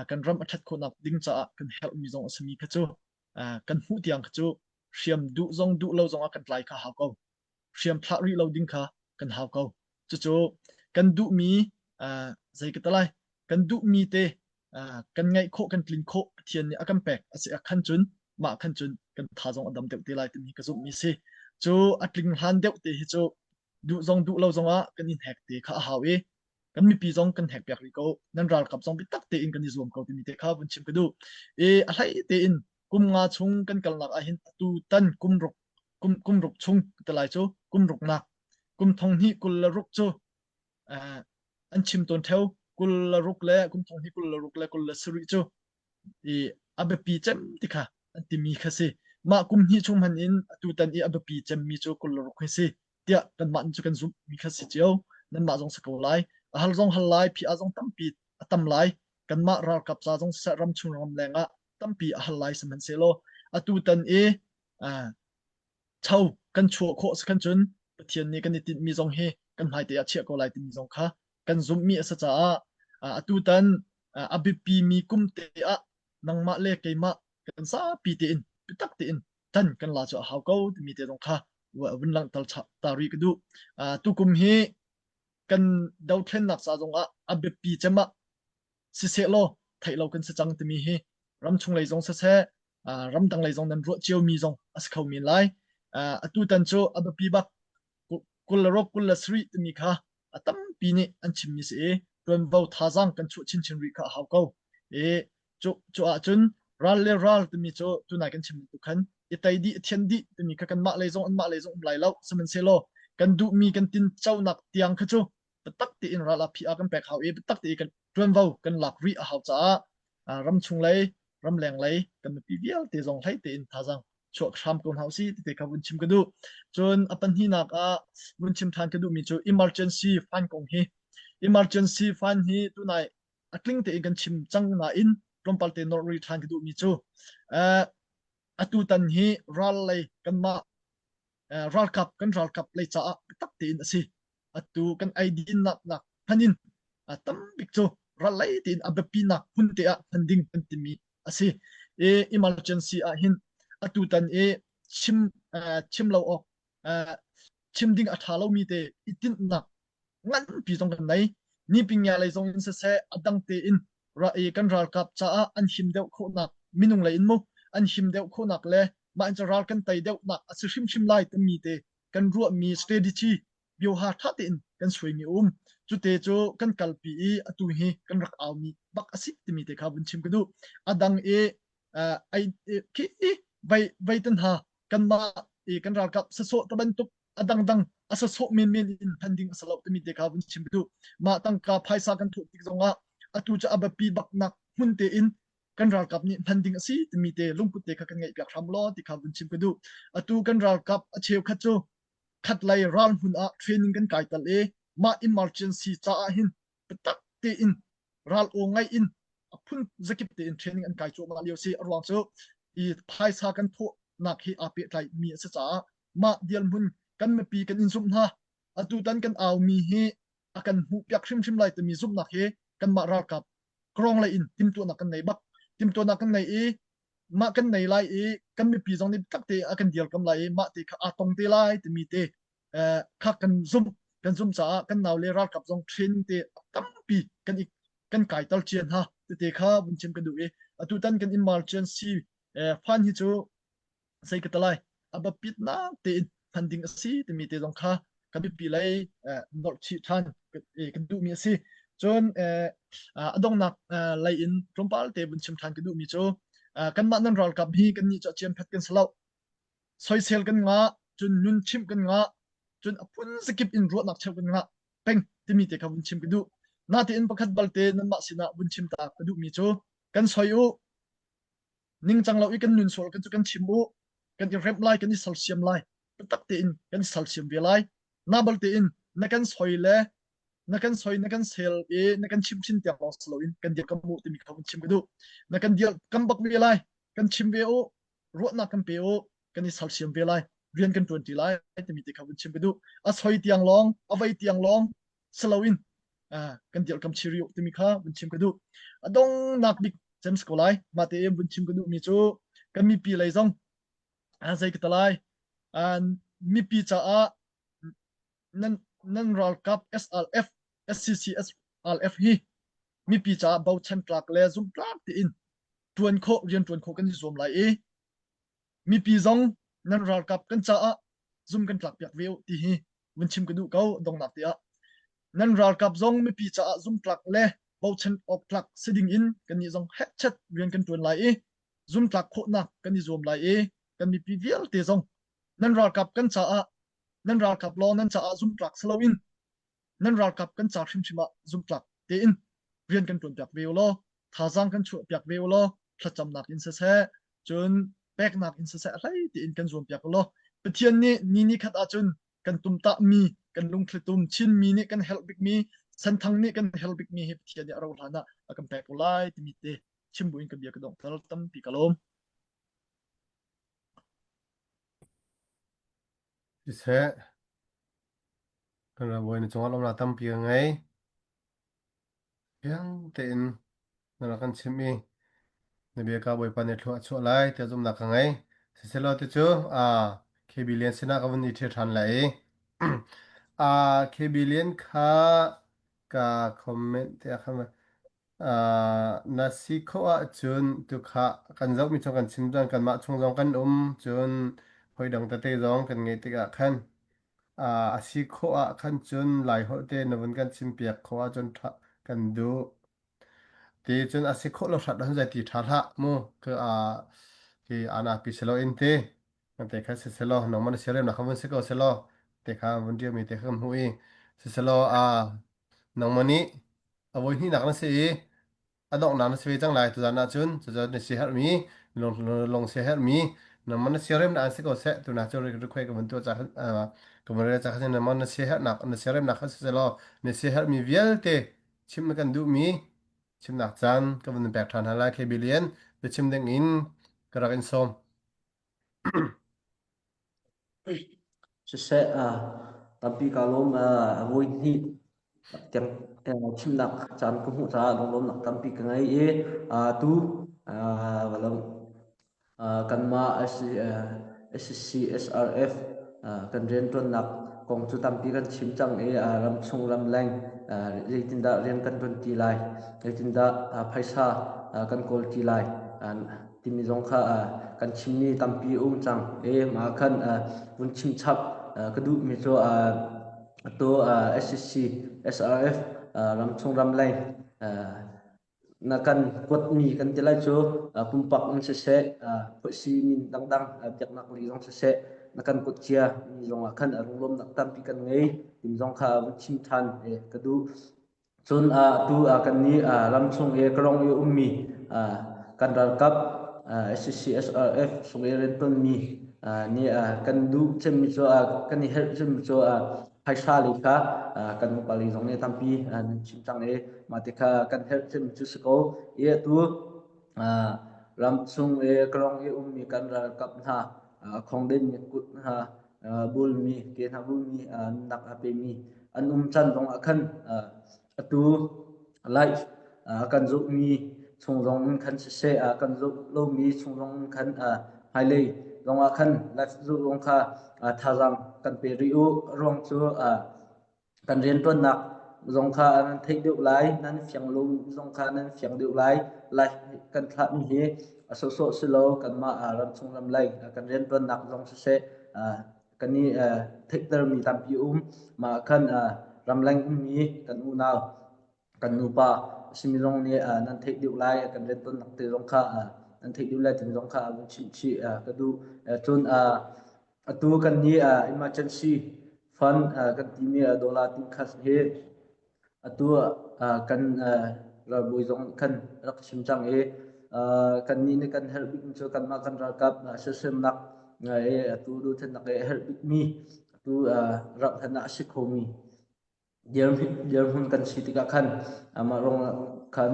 kan ram a ṭhat khawhnak ding caah kan herhmi zong a simi kha cu kan hmuh tiang kha cu hriam duh zong duh lo zong ah kan tlai kha hau ko. Hriam thlah rih lo ding kha kan hau ko. Cucu kan duhmi zei ka ti lai kan duhmi te kan ngeih khawh kan tlin khawh Pathian nih a kan pek a si ah khan cun mah khan cun kan tha zong a dam deuh te lai timi ka zumhmi si. Cu a tling hlan deuh te hi cu duh zong duh lo zong ah kan in hek te kha a hau i kan mipi zong kan hek piak rih ko nan ralkap zong biatak tein kan i zuam ko timi te kha vun chim ka duh i a hlei tein kum nga chung kan kalnak ah hin atu tan kum ruk kum kum ruk chung te lai cu kum ruk nak kum thong hnih 26 cu an chim tawn theo 26 le kum thong hnih 26 le 27 cu i a biapi cem ti kha an timi kha si. Mah kum hnih chung hmanh in atutan i a biapi cemmi cu 26 hi si tiah kanmah nih cu kan zumhmi kha si cio. Nanmah zong si ko lai. A hal zong hal lai, phi zong tampi a tam lai. Kanmah ralkap ca zong siseh ram chung ram leng ah tampi a hal lai sihmanhsehlaw atutan i cho kan chuah khawh si khan cun Pathian nih kan i tinhmi zong hi kan hmaite ah chiah ko lai timi zong kha kan zumhmi a si caah atutan a biapimi kum te ah nangmah le keimah kan zapi tein biatak tein tan kan la cu a hau ko timi te zong kha vun langhter ta rih ka duh. Tukum hi kan dothlennak ca zongah a biapi cem ah sisehlaw theih lo kan si cang timi hi ramchung lei zong siseh ramdang lei zong nan ruah ciomi zong a si kho men lai. Atutan cu a biapi bak 26 27 timi kha a tampi nih an chimmi si i ṭuanvo thazaang kan chuah chinchin rih kha a hau ko. I cu cu ahcun ral le ral timi cu tunai kan chim bantuk khan i tei dih thian dih timi kha kanmah lei zong anmah lei zong um lai lo sihmanhsehlaw kan duhmi kan tinconak tiang kha cu biatak tein ral a phi a kan pek hau i biatak tein kan ṭuanvo kan lak rih a hau caah ramchung lei ramleng lei kan mipi vialte zong hlei tein thazaang chuak hram ko hna usih ti kha vun chim ka duh. Cun a pahnihnak ah vun chim ṭhan ka duhmi cu emergency fund kong hi. Emergency fund hi tunai a tling tein kan chim cang nain tlawmpal te nor rih ṭhan ka duhmi cu uh, atu tan hi ral lei kanmah uh, ralkap kan ralkap lei caah biatak tein a si. Atu kan eidin nak nak hman in uh, tam bik cu. Ral lei tiin a biapinak hmun te ah hman ding kan timi a si. I emergency ah hin atu tan i chim chim lo awk chim ding a ṭha lomi te i tinhnak nganpi zong kan nei. Nipingya lei zong in siseh a dang tein i kan ralkap caah an him deuh khawhnak minung lei in mu an him deuh khawhnak le mah in ral kan tei deuhnak a si hrimhrim lai timi te kan ruahmi strategy bioha ṭha tein kan suaimi um. Cute cu kan kalpi i atu hi kan rak aumi bak a si timi te kha vun chim ka duh. A dang i ai khi vai vai tan ha kanmah i kan ralkap sasawh ta bantuk a dangdang a sasawh menmen in hman ding a si lo timi te kha vun chim ka duh. Mah tangka phaisa kan thuh tik zongah atu cu a biapi baknak hmun tein kan ralkap nih hman ding a si timi te lungput te kha kan ngeih piak hram law ti kha vun chim ka duh. Atu kan ralkap a cheukhat cu khatlei ral hmun ah training kan kai tal i mah emergency caah hin biatak tein ral aw ngai in a phun zakip tein training an kai cuahmah lio si. A ruang cu i phaisa kan thawhnak hi aa pehtlai mi a si caah mah dialhmun kan mipi kan in zumh hna. Atu tan kan au mi hi a kan hmuh piak hrimhrim lai timi zumhnak hi kanmah ralkap krong lei in timtuahnak kan nei bak. Timtuahnak kan nei i mah kan nei lai i kan mipi zong nih tak te a kan dirkam lai i mah te kha aa tong te lai timi te kha kan zumh kan zumh caah kan nau le ralkap zong training te tampi kan i kan kai tal cian ha tete kha vun chim kan duh i atu tan kan emergency fund hi cu zei ka talai a biapit nak tein hman ding a si timi te zong kha kan mipi lei nolh chih ṭhan kan duhmi a si. Cun a donghnak lei in tlawmpal te vun chim ṭhan ka duhmi cu kanmah nan ralkap hi kannih cu a ciamphet kan si lo. Soisel kan ngah, cun nun chimh kan ngah, cun a phun zakip in ruahnak cheuh kan ngah peng timi te kha vun chim ka duh. Natein pakhat balte nanmah sinah vun chim ta ka duhmi cu kan soi u, ningcang lo i kan nun sual kan cu kan chim u kan i remh lai kan i sersiam lai biatak tein kan i sersiam ve lai na bal tein na kan soi le na kan soi na kan sel i na kan chim chin tiang lawng si loin kan dir kam u timi kha kan chim ka duh na kan dir kam bak ve lai kan chim ve u ruahnak kan pe u kan i sersiam ve lai rian kan ṭuan ṭi lai timi te kha vun chim ka duh a soi tiang lawng a vei tiang lawng si loin kan dirhkam chiri timi kha vun chim ka duh. A dongnak bik James ko lai mah te vun chim ka duhmi cu kan mipi lei zong zei ka talai mipi caah nan nan ralkap SLF SCC SLF hi mipi caah bochan tlak le zumhtlak tein tuan khawh rian tuan khawh kan i zuam lai i mipi zong nan ralkap kan caah zum kan tlak piak ve u ti hi vun chim ka duh ko dongnak te ah nan ralkap zong mipi caah zumtlak le bochan awk tlak si ding in kannih zong hekchet rian kan tuan lai i zumtlak khawhnak kan i zuam lai i kan mipi vialte zong nan ralkap kan caah nan ralkap lawng nan caah zumtlak si loin nan ralkap kan ca hrimhrim ah zumtlak tein rian kan ṭuanpiak ve u law thazaang kan chuahpiak ve u law thlacamnak in siseh cun peknak in siseh a hlei tein kan zuampiak u law Pathian nih ni ni khat ahcun kan tumtahmi kan lungthlitum Chinmi nih kan helh bikmi Senthang nih kan helh bikmi hi Pathian nih a rauh hlan ah a kan pek u lai timi te chim buin ka bia ka donghter tampi ka lawm. Siseh, kan ram na cungah lawmnak tampi ka ngei. Fiang tein na rak kan chimh i na bia ka Bawipa nih thlua a chuah lai tiah zumhnak ka ngei. Siselaw ti cu aa KB Lian sinah ka vun i ṭhial ṭhan lai i aa KB Lian kha ka comment tiah khan aa na si khawh ahcun tukha kan zohmi chung kan chim cun kanmah chung zong kan um cun hawi dang tete zong kan ngeih tikah khan a si khawh ah khan cun Laiholh te na vun kan chimpiak khawh ahcun ṭha kan duh. Ti cun a si khawh lo hrat ahcun zeiti ṭha hlah mu ka ki ana pi silo in ti te kha si selaw nangmah na siaremnak kha vun si ko selaw te kha vun ṭialmi te kha kan hmuh i si selaw a nangmah nih a voi hnihnak na si i a donghnak na si ve cang lai tuzan ahcun cucu na siaherhmi lung lung siaherhmi nangmah na siaremnak an si ko seh tuna cu request ka vun tuah ca ka vun rel ca kha nangmah na siaherhnak na siaremnak kha si selaw na siaherhmi vialte chim na kan duhmi chimnak caan ka vun pek ṭhan hna lai KB Lian biachim ding in ka rak in sawm. Siseh, tampi kaa lawm. A voi hnih tiang. Chimnak caan ka hmuh caah lunglawmnak tampi ka ngei i tu kanmah SCSRF kan rianṭuannak kong cu tampi kan chim cang i ramchung ramleng zeitindah rian kan ṭuanṭi lai, zeitindah phaisa kan kawlṭi lai timi zong kha kan chimmi tampi a um cang i mah khan vun chim chap ka duhmi cu Atu SCC, SRF ramchung ramleng na kan kuatmi kan ti lai cu pumpak in siseh, phuahsi min dangdang biaknak lei zong siseh na kan kuat cia mi zong ah khan lunglawmnak tampi kan ngei timi zong kha vun chim ṭhan ka duh. Cun atu kannih ramchung i Karong i ummi kan ralkap SCSRF chung i rianṭuanmi nih kan duh cemmi cu kan i herh cemmi cu phaisa lei kha kan upa lei zong nih tampi nan chim cang i mah ti kha kan herh cemmi cu si ko. I atu ramchung i Karong i ummi kan ralkap hna khongdenmi kut hna bulmi ke hna bulmi nunnak a pemi an um caan zong ah khan atu life kan zohmi chung zong in khan siseh kan zoh lomi chung zong in khan hmailei zong ah khan life zoh zong kha thazaang kan pe rih u ruang cu Kan rianṭuannak zong kha nan theih deuh lai, nan fiang lo zong kha nan fiang deuh lai. Lai kan thlahmi hi a sawhsawh si lo, kanmah ramchung ramlei kan rianṭuannak zong siseh, kan i theihtermi tampi um. Mah khan ramleng ummi kan unau kan nupa a simi zong nih nan theih deuh lai kan rianṭuannak te zong kha nan theih deuh lai timi zong kha vun chimh chih ka duh. Cun atu kan nih emergency fund kan timi dollar tingkhat hi atu kan ralbawi zong kan rak chim cang i kannih nih kan herh bikmi cu kanmah kan ralkap sersiamnak i atu dothlennak i a herh bikmi atu ralhlan ah a si khomi Dirhmun kan si tikah khan mah ruang khan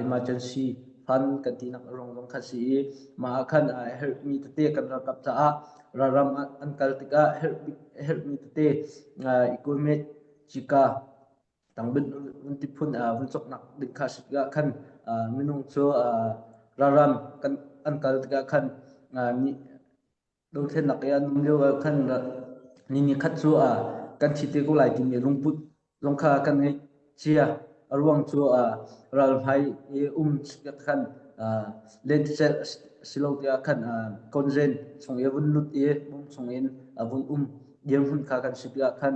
emergency fund kan tinak ruang zong kha si i mah ah khan a herhmi tete kan ralkap caah ralram an kal tikah herhmi tete equipment cika tangbin vun ti phun vun cawknak ding kha si tikah khan minung cu ralram kan an kal tikah khan Dothlennak i an um lio ah khan ni nikhat cu kan thi te ko lai timi lungput zong kha kan ngeih cia. A ruang cu ral hmai i um khan lentecelh a si lo tiah khan konzen chung i vun lut i bung chung in vun um dirhmun kha kan si tikah khan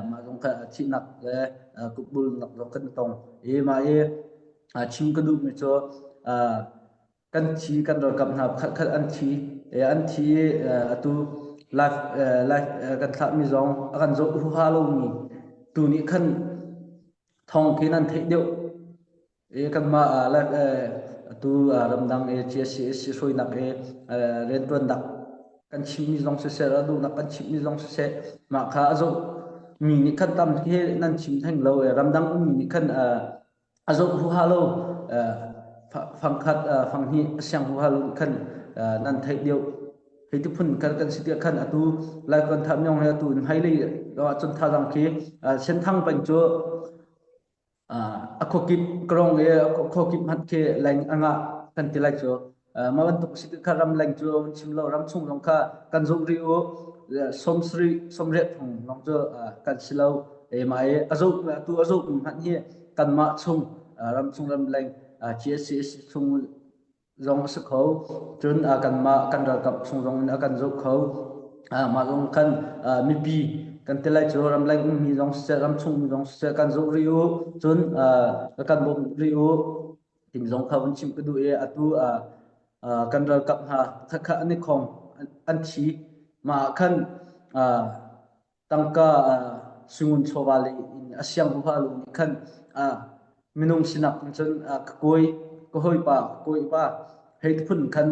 mah zong kha thihnak le kutbulnak zong kan tong. I mah i chim ka duhmi cu kan thi kan ralkap hna khatkhat an thi an thi atu life life kan thlahmi zong a kan zoh huha lomi tu nih khan thong khi nan theih deuh i kanmah life atu ramdang i GSCSC hruainak i riantuannak kan chimmi zong siseh a duhnak kan chimmi zong siseh mah kha a zoh mi nih khan tam hi nan chim theng lo ramdang ummi nih khan a zoh huha lo fangkhat fanghnih a siang huha lo khan nan theih deuh hei ti phun kan kan si tiah khan atu lai kan tha myong he atu in hmailei ah cun thazang khi senthang peng cu a khuakip karong le khuakip hmanh khi leng a ngah kan ti lai cu Mah bantuk si kha ramleng cu an chim lo ramchung zong kha kan zoh rih u 70 80 thong lawng cu kan si lo mah i a zoh tu a zoh hmanh hi kanmah chung ramchung ramleng GSCS chung zong a si kho cun kanmah kan ralkap chung zong in a kan zoh kho mah zong khan mipi kan ti lai cu ramleng ummi zong siseh ramchung mi zong siseh kan zoh rih u cun kan bawmh rih u Timi zong kha vun chim ka duh i atu kan ralkap hna khatkhat an i khong an thi. Mah ah khan tangka sungun chawva lei in a siang huha lu nih khan minung sinak in cun ka kawi ka hawipa ka kawipa hei ti phun khan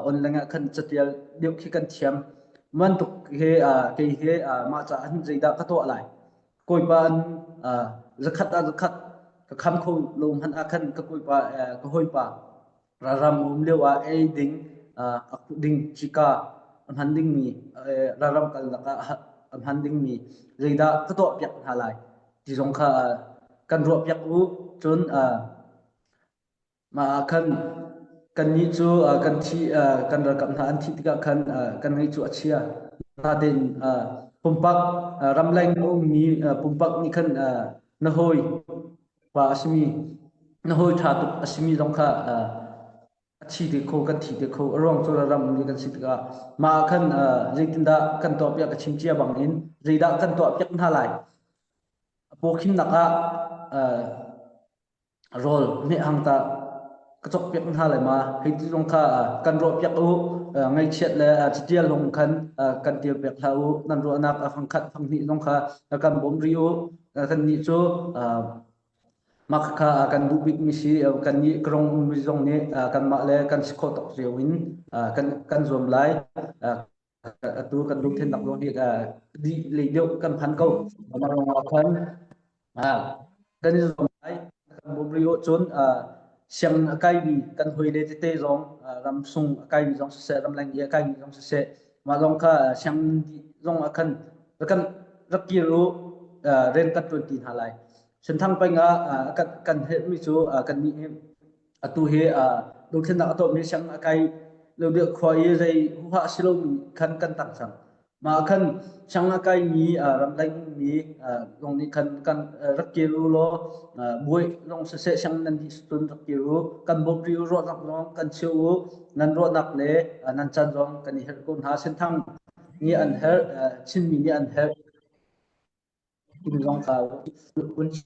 online ah khan catial deuh khi kan thiam. Bantuk he kei he mah caah hin zeidah ka tuah lai? Kawipa an zakhat ah zakhat ka kham kho lo hmanh ah khan ka kawipa ka hawipa ralram um lio ah ei ding a khuh ding cika a hman dingmi ralram kalnak ah a hman dingmi zeidah ka tuah piak hna lai ti zong kha. kan ruahpiak u. Cun mah ah khan kannih cu kan thi kan ralkap hna an thih tikah khan kan ngaih cu a chia. Natein pumpak ramleng a ummi pumpak nih khan na hawi pa a simi na hawi ṭha tuk a simi zong kha a thi te kho kan thi te kho a ruang cu ram mi kan si tikah mah ah khan zeitindah kan tuahpiak ka chim cia bangin zeidah kan tuahpiak hna lai a pawkhimnak ah rawl hmehhang tah ka cawkpiak hna lai ma hei ti zong kha kan ruahpiak u ngaihchiat le catial lung khan kan tialpiak hlah u nan ruahnak a fangkhat fanghnih zong kha kan bawm rih u kannih cu mah kha kan duh bikmi si kannih karong ummi zong nih kanmah le kan si khawh tawk cio in kan kan zuam lai atu kan lungthinnak zong hi dih lei deuh kan phan ko mah ruang ah khan kan i zuam lai kan bawm rih cun sianginn a kaimi kan hawile tete zong ram sung a kaimi zong siseh ramleng i a kaimi zong siseh mah zong kha sianginn dih zong ah khan rak kan rak kir u rian kan ṭuan ti hna lai Senthang peng ah kan kan herhmi cu kannih hi atu hi dothlennak a tuahmi sianginn a kai lo deuh khua i zei huha a si lomi khan kan tang cang. Mah khan sianginn a kaimi ramleng mi zong nih khan kan rak kir u law buai zong siseh sianginn nan dih cun rak kir u. Kan bawmh rih u ruahnak zong kan cheu u. Nan ruahnak le nan caan zong kan i herh ko hna. Senthang nih an herh, Chinmi nih an herh. Timi zong kha hun chim.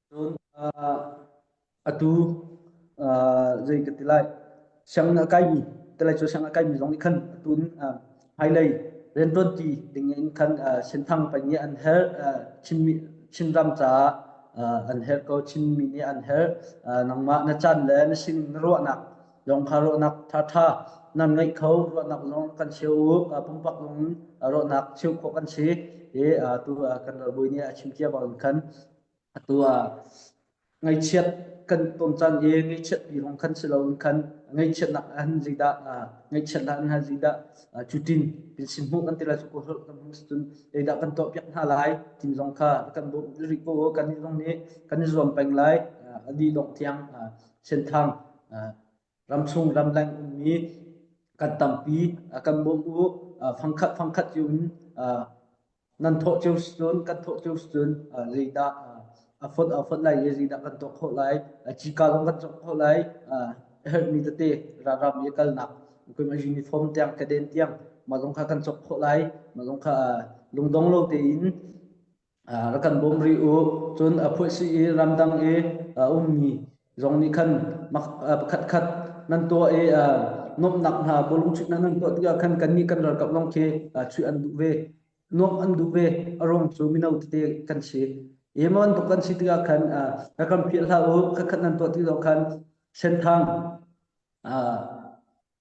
Cun atu zei ka ti lai sianginn a kaimi tilai cu sianginn a kaimi zong nih khan atu in hmailei rianṭuanṭi ding in khan Senthang peng nih an herh Chinmi Chinram caah an herh ko Chinmi nih an herh nangmah na caan le na sining na ruahnak zong kha ruahnak ṭhaṭha nan ngeih kho ruahnak zong kan cheu u pumpak zong ruahnak cheu khawh kan si i atu kan ralbawi nih a chim cia bang khan atu ah ngaihchiat kan ton caan i ngaihchiat pi lawng khan si loin khan ngaihchiatnak an zeidah ngaihchiatnak an zeidah cutin pinsin hmuh kan ti lai cu ko kan hmuh cun zeidah kan tuah piak hna lai tin zong kha kan bawmh rih ko kan zong nih kan i zuam peng lai a dih dongh tiang Senthang ramchung ramleng ummi kan tampi kan bawmh u fangkhat fangkhat cio in nan thawh cio cun kan thawh cio cun zeidah a fonh a fonh lai i zeidah kan tuah khawh lai cika zong kan cawk khawh lai a herhmi tete ralram i kalnak uniform tiang kaden tiang mah zong kha kan cawk khawh lai mah zong kha lungdong lo tein rak kan bawm rih u. Cun a phuahsi i ramdang i a ummi zong nih khan pakhatkhat nan tuah i nuamhnak hna bawlung chuihnak nan tuah tikah khan kannih kan ralkap zong khi chuih an duh ve. Nuamh an duh ve. A ruang cu mino tete kan si. I bantuk kan si tikah khan rak kan philh hlah u. Khatkhat nan tuah ti zong khan Senthang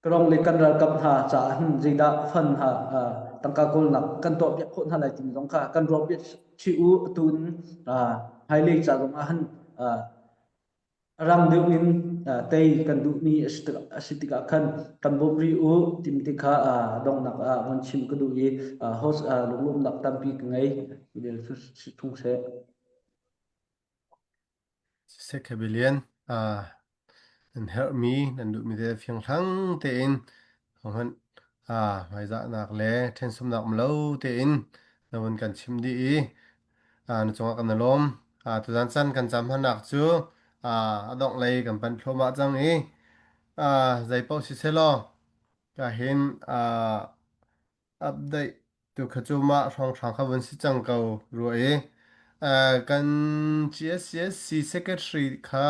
Karong le kan ralkap hna caah hin zeidah fund hna tangka kawlnak kan tuahpiak khawh hna lai timi zong kha kan ruahpiak chih u atu in hmailei ca zong ah hin rang deuh in tei kan duhmi a si tikah khan kan bawmh rih u timi te kha donghnak ah von chim ka duh i host lunglawmhnak tampi ka ngei. Si thung seh. Siseh Khebilian, nan herhmi, nan duhmi te fianghlang tein hmanh hmaizahnak le ṭhensumnak um lo tein na vun kan chim dih i na cungah kan i lawm. Tuzan caan kan cam hmannak cu a dongh lei kan panh thluahmah cang i zeipaoh sisehlaw ka hin Update tu kha cu mah hrawnghrang kha vun si cang ko rua i kan GSCSC secretary kha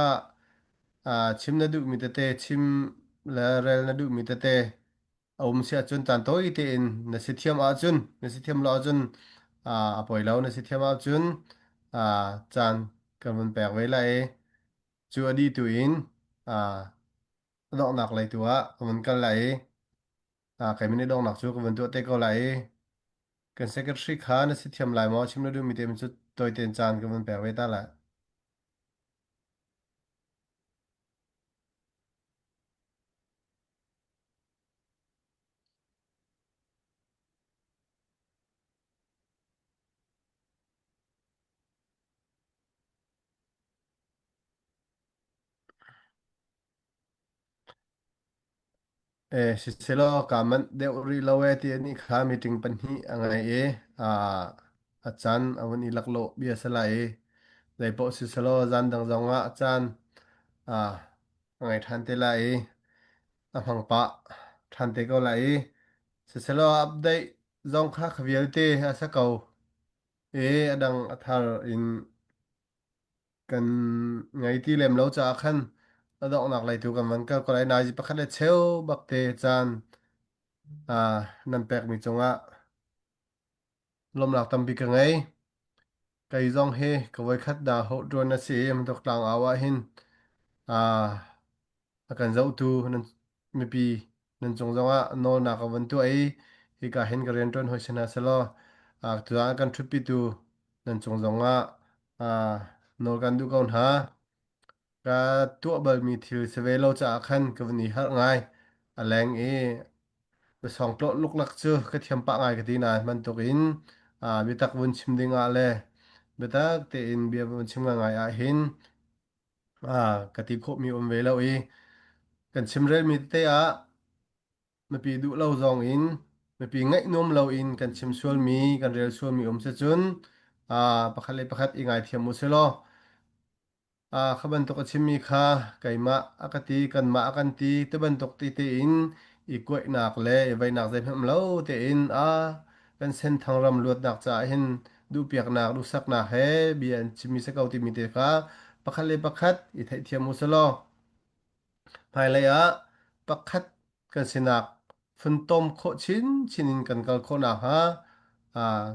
chim na duhmi tete chim le rel na duhmi tete a um si ahcun caan tawi tein na si thiam ahcun na si thiam lo ahcun a poi lo na si thiam ahcun caan kan vun pek ve lai i cu a dih tu in a donghnak lei tu ah ka vun kal lai i Keimah nih donghnak cu ka vun tuah te ko lai i kan secretary kha na si thiam lai maw chim na duhmi te cu tawite in caan ka vun pek ve ta lai. Eh, siselaw kaa manh deuh rih lo ee ti anih kha meeting pahnih a ngei i aa a caan a vun i laklawh bia si lai i zeipaoh siselaw zan dang zong ah a caan aa a ngei ṭhan te lai i a hmang pah ṭhan te ko lai i siselaw update zong kha kha vialte a si ko i a dang a thar in kan ngei ti lem lo caah khan a donghnak lei tu kan van kal ko lai. Nai pakhat le cheu bak te caan ah nan pekmi cungah lawmnak tampi ka ngei. Kei zong hi ka voikhat dah ho ṭuan a si i bantuk tlangau ah hin ah a kan zohtu nan mipi nan cung zongah nawlnak ka van tuah i hika hin ka rianṭuan hawi si hna selaw ah tuzaan a kan ṭhutpitu nan cung zongah ah nawl kan duh ko hna. Ka tuah balmi thil si ve lo caah khan ka van i harh ngai. A leng i biasawng tlawh luklak cu ka thiam pah ngai ka ti nain bantukin ah biatak vun chim ding ah le biatak tein bia vun chim ngai ah hin ah ka ti khawhmi um ve lo i kan chimrelmi tete ah mipi duh lo zong in mipi ngaih nuam lo in kan chim sualmi kan rel sualmi um si cun ah pakhat le pakhat i ngaithiam u si law ah kha bantuk a chimmi kha keimah a ka ti kanmah a kan ti ti bantuk ti tein i kuaihnak le i veinak zeihmanh um lo tein a kan senthang ram luatnak caah hin duhpiaknak duhsaknak he bia an chimmi si ko timi te kha pakhat le pakhat i theihthiam u selaw hmailei ah pakhat kan sinak funtom khawh chinchin in kan kal khawh nakhnga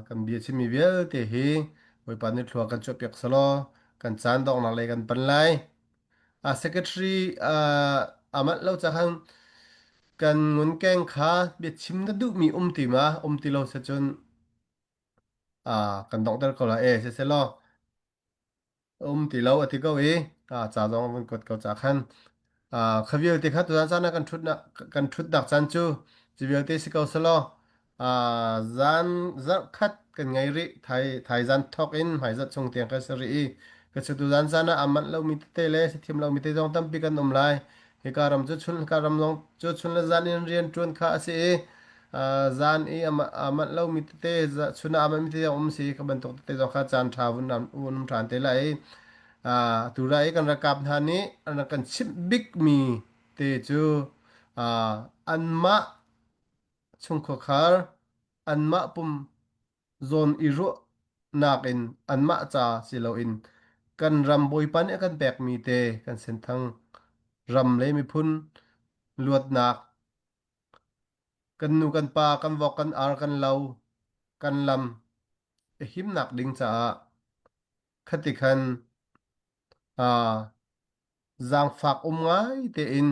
kan bia chimmi vialte hi Bawipa nih thlua kan chuahpiak selaw kan caan donghnak lei kan pan lai. A secretary a manh lo ca khan kan ngunkeng kha biachim na duhmi um ti ma um ti lo se cun kan donghter ko lai e siselaw um ti lo a ti ko i ca zong a vun kuat ko ca khan kha vialte kha tuzan caan ah kan ṭhutnak kan ṭhutnak caan cu cu vialte si ko selaw zan zarh khat kan ngei rih thai thai zan thawk in hmai zarh chung tiang kan si rih i ka chu tuzan caan ah a manh lomi tete le si thiam lomi te zong tampi kan um lai hika ram cu chun hika ram zong cu chun le zan in rian ṭuan kha a si i zan i a manh lomi tete chun ah a manh mi tete zong um si ka bantuk tete zong kha caan ṭha vun vun um ṭhan te lai i tu rai i kan ralkap hna nih an rak kan chimh bikmi te cu anmah chungkhuakhar anmah pum zawn i ruahnak in anmah ca si loin kan ram Bawipa nih a kan pekmi te kan senthang ram le miphun luatnak kan nu kan pa kan vok kan ar kan lo kan lam a himnak ding caah khati khan aa zaangfak um ngai tein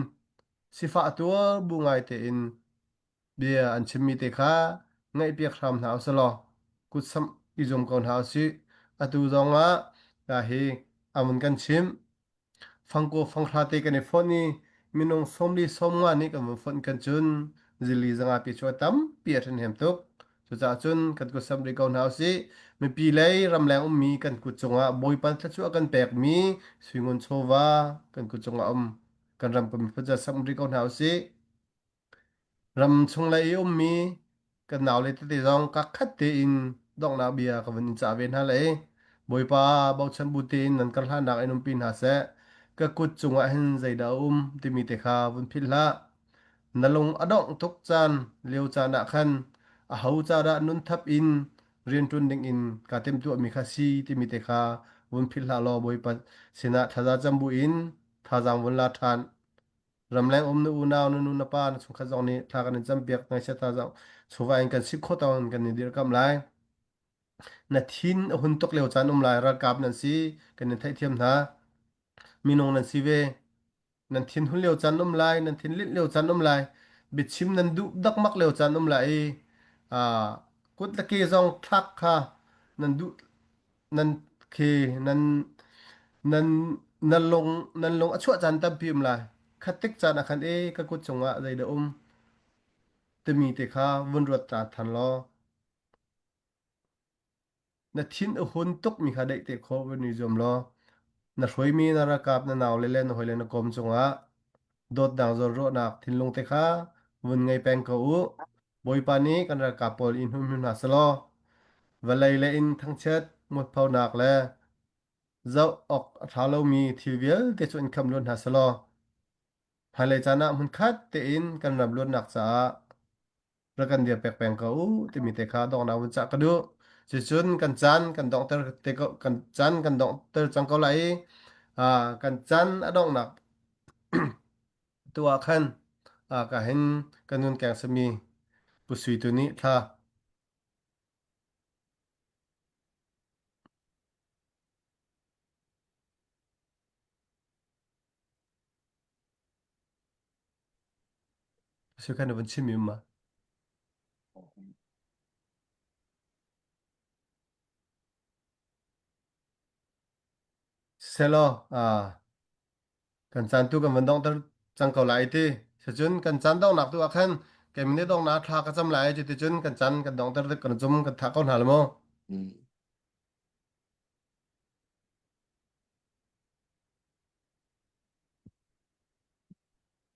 sifah tuar bu ngai tein bia an chimmi te kha ngaihpiak hram hna usih law kutsamh i zum ko hna usih. Atu zong ah hi a vun kan chimh. Fangkaw fanghra te kan i fonh i minung 40 sawmnga nih kan vun fonh kan cun zili zanga pi cu a tampi a ṭhahnem tuk. Cucaah cun kan kut samh rih ko hna usih. Mipi lei ramleng ummi kan kut cungah Bawipa thluachuah kan pekmi suingun chawva kan kut cungah um. Kan ram kan miphun samh rih ko hna usih. Ram chung lei i ummi kan naule tete zong kakkhat tein donghnak bia ka vun in cah ve hna lai. Bawipa bochan bu tein nan kar hlannak in umpi hna seh. Ka kut cungah hin zeidah a um timi te kha vun philh hlah. Na lung a dongh tuk caan lio caan ah khan aho ca dah nun thap in rianṭuan dingin kaa timhtuahmi kha si timi te kha vun philh hlah law Bawipa sinah thlaza cam bu in thazaang vun la ṭhan. Ramleng um na unau, na nu, na pa, na chungkhat zong nih thla kan in campiak, ngaihchiat hna zong chawva in kan sip khawh tawng in kan in dirkamh lai. Na thin a hun tuk lio caan um lai, ralkap nan si, kan in theihthiam hna. Minung nan si ve. Nan thin hun lio caan um lai, nan thin linh lio caan um lai, biachim nan duh dakmak lio caan um lai i ah kut le ke zong thlak kha nan duh nan khi nan nan nan lung nan lung a chuah caan tampi um lai khat tik caan ah khan e ka kut cungah zeidah um timi te kha vun ruat ta than law na thin a hun tuk mi kha daih te khawh vun i zuam law na hruaimi na ralkap na nau le le na hawile na kom cungah dawtnak zawnruahnak thinlung te kha vun ngei peng ko u. Bawipa nih kan ralkap pawl in hum hna selaw vawlei le in thangchiat mualphonak le zoh awk a ṭha lomi thil vialte cu in khamh luat hna selaw hmailei caan ah hmunkhat tein kan ram luatnak caah rak kan dir pek peng ko u timi te kha donghnak vun cah ka duh. Cucun kan caan kan donghter te ko kan caan kan donghter cang ko lai i kan caan a donghnak tu ah khan ka hin kan nun keng sami Pu Sui tu nih thla Sui khan na vun chim mi um ma? Selaw, kan caan tu kan van donghter cang ko lai ti. Sicun kan caan donghnak tu ah khan keimah nih donghnak thla ka cam lai ti cun kan caan kan donghter kan zum kan thah ko hna la mu. Mm.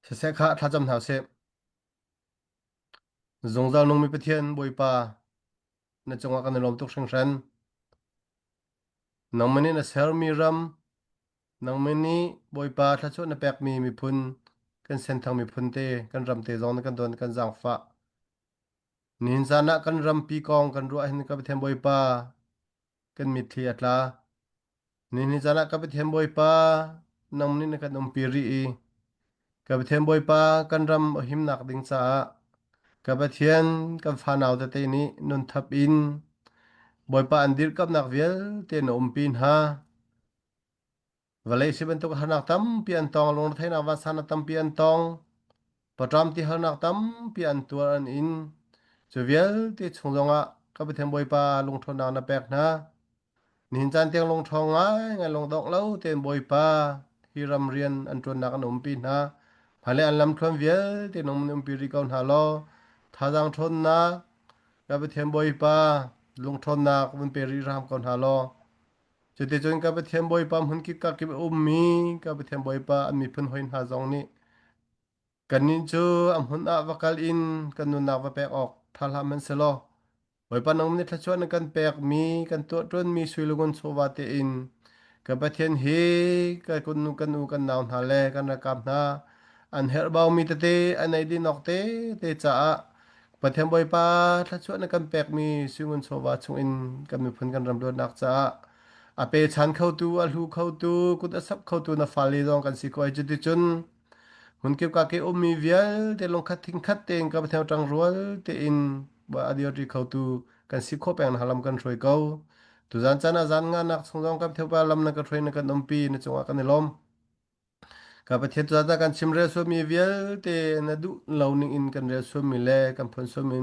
Siseh kha thlacam hna usih. Zungzal nungmi Pathian Bawipa na cungah kan i lawm tuk hringhran. Nangmah nih na sermi ram, nangmah nih Bawipa thluachuah na pekmi miphun, kan senthang miphun te, kan ram te zong na kan don kan zaangfah. Nihin zan ah kan rampi kong kan ruah hin ka Pathian Bawipa kan mitthli a tla. Nihin caan ah ka Pathian Bawipa nang nih na kan umpi rih i ka Pathian Bawipa kan ram a himnak ding caah ka Pathian kan fanau tete nih nun thap in Bawipa an dirkamnak vialte na umpi hna. Vawlei si bantuk harnak tampi an tong, lungretheihnak vansannak tampi an tong, pawṭam ti harnak tampi an tuar an in. Cu vialte chung zongah ka Pathian Bawipa lungṭhawnnak na pek hna. Nihin caan tiang lungṭhawng ngaingai lungdongh lo tein Bawipa hi ram rian an ṭuannak an umpi hna. Hmailei an lamthluan vialte nung in umpi rih ko hna law thazaang ṭhawnnak ka Pathian Bawipa lungṭhawnnak vun pe rih hram ko hna law Cuticun ka Pathian Bawipa hmunkip kakip a ummi ka Pathian Bawipa an miphun hawi hna zong nih kannih cu a hmun ah va kal in kan nunnak va pek awk ṭha hlah hmanhsehlaw Bawipa nang nih thluachuah na kan pekmi kan tuahṭuanmi sui le ngun chawva tein ka Pathian hi ka nu kan u kan nau hna le kan ralkap hna an herhbaumi tete an ei din awk tete caah Pathian Bawipa thluachuah na kan pekmi sui chawva chungin kan miphun kan ram luatnak caah a pechan khotu a hlu khotu kut a sap khotu na fale zong kan si ko ai cuticun hmunkip ka ke ummi vialte lungkhat thingkhat tein ka Pathian ṭang rual tein a dirṭi khotu kan si khawh peng na lam kan hruai ko tuzan caan ah zan nga nak chung zong ka Pathian pa lam na ka hruai na kan umpi na cungah kan i lawm Ka Pathian cu kan chimrel sualmi vialte na duh lo ning in kan rel sualmi le kan phun sualmi.